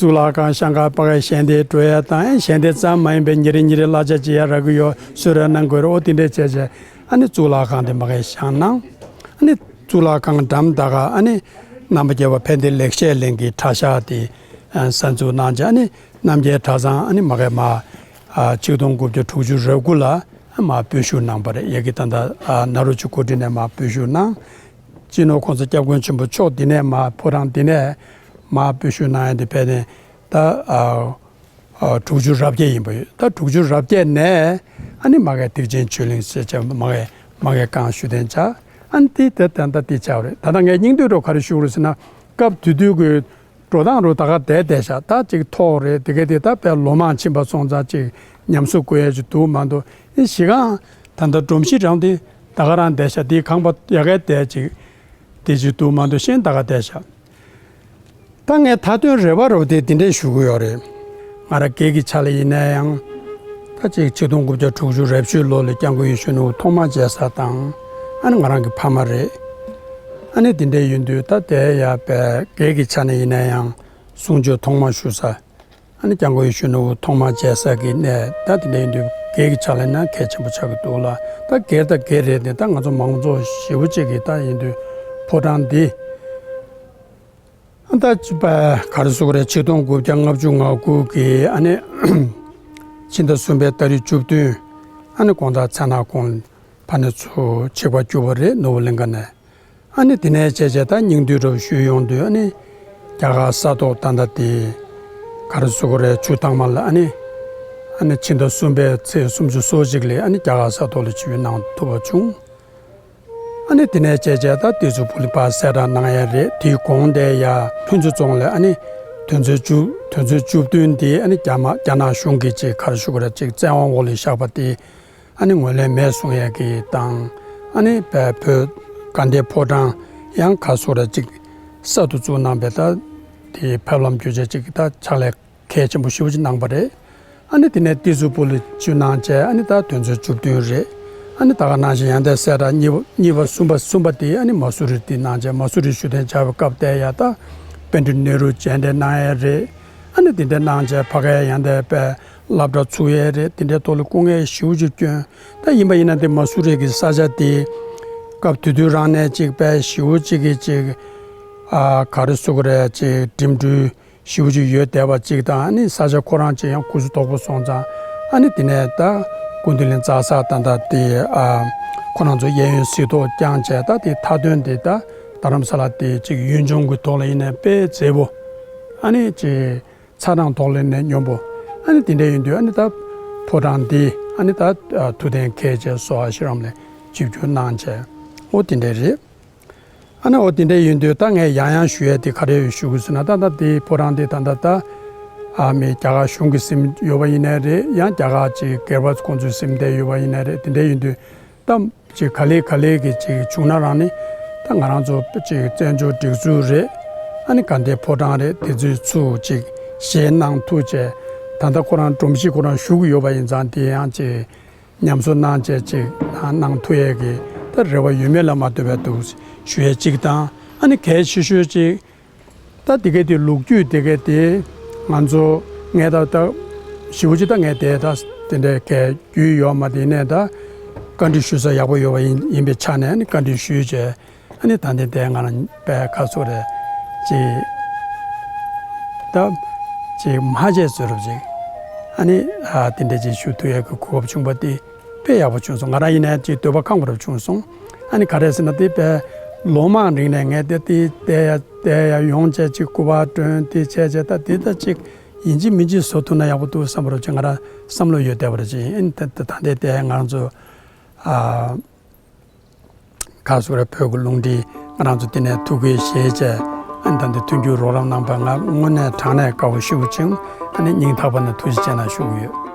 གཙུག་ལག་ཁང་ཤང་ཀ་པ་གའི་ཞལ་འདེབས་སྤྲོད་ཡ་དང་ཨེ་ཞལ་འདེབས་ཙམ་མ་ཡིན་པའི་ཉིན་རེ་ཉིན་རེ་གླ་ཆ་ཅིག་ཡར་རག་གི་ཡོད། གསོལ་རས་གནང་དགོས་རེད། འོ་དེ་འདྲ་བྱས་བྱས་ཨ་ནི་གཙུག་ལག་ཁང་དེ་མ་གའི་བཞེངས་གནང་། ཨ་ནི་གཙུག་ལག་ཁང་འགྲམ་ད་ག་ཨ་ནི་རྣམ་པ་རྒྱལ་བ་ཕན་བདེ་ལེགས་བཤད་གླིང་གི་གྲྭ་ཤག་དེ་གསར་འཛུགས་གནང་བྱས། ཨ་ནི་རྣམ་རྒྱལ་གྲྭ་ཚང་ཨ་ནི་མ་གའི་མ་ཆིག་སྟོང་དགུ་བརྒྱ་དྲུག་ཅུ་རེ་དགུ་ལ་མ་སྤོས་ཞུ་གནང་པ་རེད། ཡ་གི་ད་ལྟ་ནཱ་རོ་ཅི་ཀོ་ཊི་ནས་མ་སྤོས་ཞུ་གནང་། སྤྱི་ནོར་༸གོང་ས་༸སྐྱབས་མགོན་ཆེན་པོ་མཆོག་འདི་ནས་མ་ཕོ་བྲང་འདི་ནས་མ་སྤོས་ཞུ་གནང་ཡ་འདི་ཕེབས་ནས་ད་དྲུག་ཅུ་རེ་བརྒྱད་ཡིན་པ་ཡོད། ད་དྲུག་ཅུ་རེ་བརྒྱད་ནས་ཨ་ནི་མ་གའི་ཐེག་ཆེན་ཆོས་གླིང་ཟེར་བྱས་མ་གའི་མ་གའི་བསྐང་བཞུགས་གདན་འཇགས། ཨ་ནི་དེ་ད་ད་ལྟ་དེ་ཆགས་པ་རེད། ད་ལྟ་ངས་སྙིང་བསྡུས་འདྲ་བོ་ག་རེ་ཞུ་དགོས་རེད་ཟེར་ན། སྐབས་དེ་དུས་ཀྱི་འགྲོ་སྟངས་རུ་ད་ག་བསྡད་བསྡད་ཤག་ད་ཅིག་ཐོག་རེད། དེ་ག་དེ་ད་དཔེ་ལོ་མང་ཕྱིན་པ་སོང་ཙང་ཅིག་ཉམས་གསོ་དགོས་ཡ་ཅིག་འདུག་མ་གཏོགས། ཨེ་གཞི་གང་ད་ལྟ་སྒྲོམ་གཞི་རང་དེ་ད་ག་རང་བསྡད་ཤག་དེའི་ཁང་པ་ཡ་གའི་བསྡད་ཅིག་དེ་ཅིག་འདུག་མ་གཏོགས་གཞན་ད་ག་བསྡད་ཤག་ད་ངས་མཐའ་དོན་རེ་བ་རུ་དེ་དེ་འདྲས་ཞུ་གི་ཡོད་རེད། ང་རང་སྒེར་གྱི་ཆ་ལ་ཡིན་ན་ཡང་ད་ཅིག་ཆིག་སྟོང་དགུ་བརྒྱ་དྲུག་ཅུ་རེ་བཞི་ལོ་ལ་སྐྱབས་མགོན་ཡིད་བཞིན་ནོར་བུ་ཐོག་མ་མཇལ་ས་དང་། ཨ་ནི་ང་རང་གི་ཕ་མ་རེད། ཨ་ནི་དེ་འདྲ་ཡིན་དུས་ད་དེ་ཡ་པའི་སྒེར་གྱི་ཆ་ནས་ཡིན་ན་ཡང་གསུང་ཆོས་ཐོག་མ་ཞུ་ས། ཨ་ནི་སྐྱབས་མགོན་ཡིད་བཞིན་ནོར་བུ་ཐོག་མ་མཇལ་ས་གི་གནས་ད་དེ་འདྲ་ཡིན་དུས་སྒེར་གྱི་ཆ་ལ་ཡིན་ན་གལ་ཆེན་པོ་ཆགས་ཀྱི་འདུག་ལ། ད་སྒེར་དང་སྒེར་རེད་དེ་ད་ང་ཚོ་མང་ཚོགས་ཞེ་པོ་ཅིག་གིས་ད་ཡིན་དུས་ཕོ་བྲང་འདི། ཨ་ད་ཅི་པ་ག་རེ་ཟེར་དགོས་རེད། ཆིག་སྟོང་དགུ་བརྒྱ་ལྔ་བཅུ་ང་དགུ་གི་ཨ་ནི་ཕྱི་ཟླ་གསུམ་པའི་ཏ་རིག་བཅུ་བདུན། ཨ་ནི་དགོང་དག་མཚན་ནག་གུང་ཕ་ནས་ཚུར་ཆིབས་ཁ་བསྒྱུར་བ་རེད། ནོར་བུ་གླིང་ཁ་ནས། ཨ་ནི་དེ་ནས་བྱས་བྱས་ད་སྙིང་བསྡུས་འདྲ་བོ་ཞུས་ཡོང་དུས། ཨ་ནི་རྒྱ་གར་ས་ཐོག་ད་ལྟ་དེ་ག་རེ་ཟེར་དགོས་རེད། ཆུ་ཐང་མ་ལ་ཨ་ནི་ཨ་ནི་ཕྱི་ཟླ་གསུམ་པའི་ཚེས་སུམ་ཅུ་སོ་གཅིག་ལ་ཨ་ནི་རྒྱ་གར་ས་ཐོག་ལ་ཆིབས་བསྒྱུར་གནང་ཐུབ་པ་བྱུང་། ཨ་ནི་དེ་ནས་བྱས་བྱས་ད་དེ་ཚོ་བུ་ལི་པ་གསལ་བསྒྲགས་གནང་ཡ་རེད། དེའི་གོང་དེ་ཡ་ཕུན་ཚོགས་རྫོང་ལ་ཨ་ནི་དོན་ཚན་བཅུ་དོན་ཚན་བཅུ་བདུན་དེ་ཨ་ནི་རྒྱ་མ་རྒྱ་ནག་གཞུང་གིས་ཅིག་ག་རེ་ཞུ་དགོས་རེད། ཅིག་བཙན་དབང་འོག་ལ་བཞག་པ་དེ་ཨ་ནི་ངོས་ལེན་མེད་གསུང་ཡ་གི་དང་། ཨ་ནི་བོད་དགའ་ལྡན་ཕོ་བྲང་ཡང་ག་རེ་ཟེར་དགོས་རེད། ཅིག་གསར་དུ་བཙུགས་གནང་བའི་ད་དེ་ཕེབས་ལམ་བརྒྱུད་བྱས་ཅིག་ད་ཕྱག་ལས་གལ་ཆེན་པོ་ཞེ་པོ་ཅིག་གནང་པ་རེད། ཨ་ནི་དེ་ནས་ཏི་ཛུ་པུ་ལ་བཅུ་གནང་བྱས། ཨ་ནི་ད་དོན་ཚན་བཅུ་བདུན་རེད། ཨ་ནི་ད་ག་ནང་བཞིན་ཡང་དེ་གསལ་བསྒྲགས་གཉིས་པ་གཉིས་པ་གསུམ་པ་གསུམ་པ་དེ་ཨ་ནི་མ་སུ་རི་དེ་གནང་བྱས། མ་སུ་རི་བཞུགས་གདན་འཇགས་པའི་སྐབས་དེ་ཡ་ད་པཎྜི་ཏ་ནེ་རུ་མཇལ་འཕྲད་གནང་ཡས་རེད། ཨ་ནི་དེ་འདྲ་གནང་བྱས་ཕ་གའི་ཡང་དེ་པའི་སློབ་གྲྭ་ཚུགས་ཡས་རེད། དེ་འདྲའི་ཐོག་ལ་སྐུ་ངལ་ཞེ་པོ་ཅིག་བསྐྱོན། ད་ཡིན་པ་ཡིན་ན་དེ་མ་སུ་རི་གི་ས་ཆ་དེ་སྐབས་དེ་དུས་རང་ནས་ཅིག་པའི་ཞེ་པོ་ཅིག་གི་ཅིག་ཨ་ག་རེ་ཟེར་དགོས་རེད། ཅིག་འགྲིམ་འགྲུལ་ཞེ་པོ་ཅིག་ཡོད་བསྡད་པ་ཅིག་དང་། ཨ་ནི་ས་ཆ་ཁོ་རང་ཅིག་ཡང་སྐུ་གཟུགས་དོག་པོ་སོང་ཙང་། ཨ་ནི་དེ་ནས་ད་སྐུ་མདུན་ལ་འཛེགས་ས་ད་ལྟ་དེ་ཨ་ཁོ་རང་ཚོ་གཡས་གཡོན་གཟིགས་རྟོག་བསྐྱངས་བྱས། ད་དེ་མཐའ་དོན་དེ་ད་རྡ་རམ་ས་ལ་དེ་ཅིག་ཡུལ་ལྗོངས་ཀྱི་ཐོག་ལ་ཡིན་ནའི་དཔེ་མཛེས་པོ། ཨ་ནི་ཅིག་ཚ་གྲང་ཐོག་ལ་ཡིན་ནའི་སྙོམས་པོ། ཨ་ནི་དེ་འདྲ་ཡིན་དུས་ཨ་ནི་ད་ཕོ་བྲང་འདི་ཨ་ནི་ད་ཐུབ་བསྟན་མཁས་བྱའི་བཟོ་པ་ཤེས་རབ་ལ་ཆིབས་བསྒྱུར་གནང་བྱས། འོ་དེ་འདྲ་རེད། ཨ་ནི་འོ་དེ་འདྲ་ཡིན་དུས་ད་ངས་ཡང་ཡང་ཞུ་ཡས་དེ་ག་རེ་ཞུ་དགོས་ཟེར་ན། ད་ལྟ་དེ་ཕོ་བྲང་དེ་ད་ལྟ་ད་ཨ་མི་རྒྱ་གར་གཞུང་གིས་ཟིན་ཡོད་པ་ཡིན་ནའི་རེད། ཡང་རྒྱ་གར་གྱི་སྒེར་པ་ཁོང་ཚོས་ཟིན་བསྡད་ཡོད་པ་ཡིན་ནའི་རེད། དེ་འདྲ་ཡིན་དུས་ད་ཅིག་ག་ལེ་ག་ལེ་གི་ཅིག་བྱུང་ན་རང་ནི་ད་ང་རང་ཚོ་ཅིག་བཙན་བྱོལ་སྒྲིག་འཛུགས་རེད། ཨ་ནི་དགའ་ལྡན་ཕོ་བྲང་རེད། དེ་ཚོས་ཚུར་ཅིག་བཞེས་གནང་ཐུབ་བྱས། ད་ལྟ་ཁོ་རང་སྒྲོམ་གཞི་ཁོ་རང་བཞུགས་ཡོད་པ་ཡིན་ཙང་དེ་ཡང་ཅིག་ཉམས་གསོ་གནང་བྱས་ཅིག་གནང་ཐུབ་ཡས་ཀྱི་ད་རེ་བ་ཡོད་མེད་ལ་མ་ལྟོས་པའི་འདུག་ཞུ་ཡས་གཅིག་དང་། ཨ་ནི་གལ་ཆེ་ཤོས་ཅིག་ད་དེ་གའི་དེ་ལོ་རྒྱུས་དེ་གའི་དེ་ང་ཚོ་ངས་ད་ད་ཞེ་པོ་ཅིག་ད་ངས་དེ་ད་དེ་འདྲའི་གའི་རྒྱུས་ཡོད་མ། དེ་ནས་ད་བཀའ་འདྲི་ཞུ་ས་ཡག་པོ་ཡོད་པ་ཡིན་ཡིན་པའི་ཆ་ནས། ཨ་ནི་བཀའ་འདྲི་ཞུས་བྱས། ཨ་ནི་ད་ལྟའི་དེ་ང་རང་དཔེ་ཁ་སོ་རེ་ཅིག་ད་ཅིག་མ་བྱས་ཚོད་རུབ་ཅིག་ཨ་ནི་ཨ་དེ་འདྲ་ཅིག་ཞུ་ཐུབ་ཡས་ཀྱི་གོ་སྐབས་བྱུང་བ་དེ་དཔེ་ཡག་པོ་བྱུང་སོང་། ང་རང་ཡིན་ནའི་ཅིག་འདོད་པ་ཁེངས་པོ་རུ་བྱུང་སོང་། ཨ་ནི་ག་རེ་ཟེར་ན་དེ་དཔེ་ལོ་མང་རིང་ནས་ངས་དེ་དེ་བལྟས་ཡ་བལྟས་ཡ་ཡོང་བྱས་ཅིག་སྐུ་པར་བསྐྲུན་དེ་བྱས་བྱས། ད་དེ་ད་ཅིག་ཡིན་གཅིག་མིན་གཅིག་བཟོ་ཐུབ་ན་ཡག་པོ་འདུག་བསམ་པ་རུ་ཅིག་ང་རང་བསམ་བློ་ཡོད་བསྡད་པ་རུ་ཅིག་ཡིན། ད་ད་ལྟའི་དེ་ང་རང་ཚོ་ཨ། ག་སོགས་རེ་བོད་ཀྱི་རླུང་འཕྲིན་ང་རང་ཚོ་དེ་ནས་ཐུགས་ཁུར་བཞེས་བྱས། ཨ་ནི་ད་འདི་མཐུན་འགྱུར་རོགས་རམ་གནང་བར་ང་དངོས་གནས་དྲང་གནས་དགའ་བོ་ཞེ་པོ་བྱུང་། ཨ་ནི་སྙིང་ཐག་པ་ནས་ཐུགས་རྗེ་ཆེ་གནང་ཞུ་གི་ཡོད།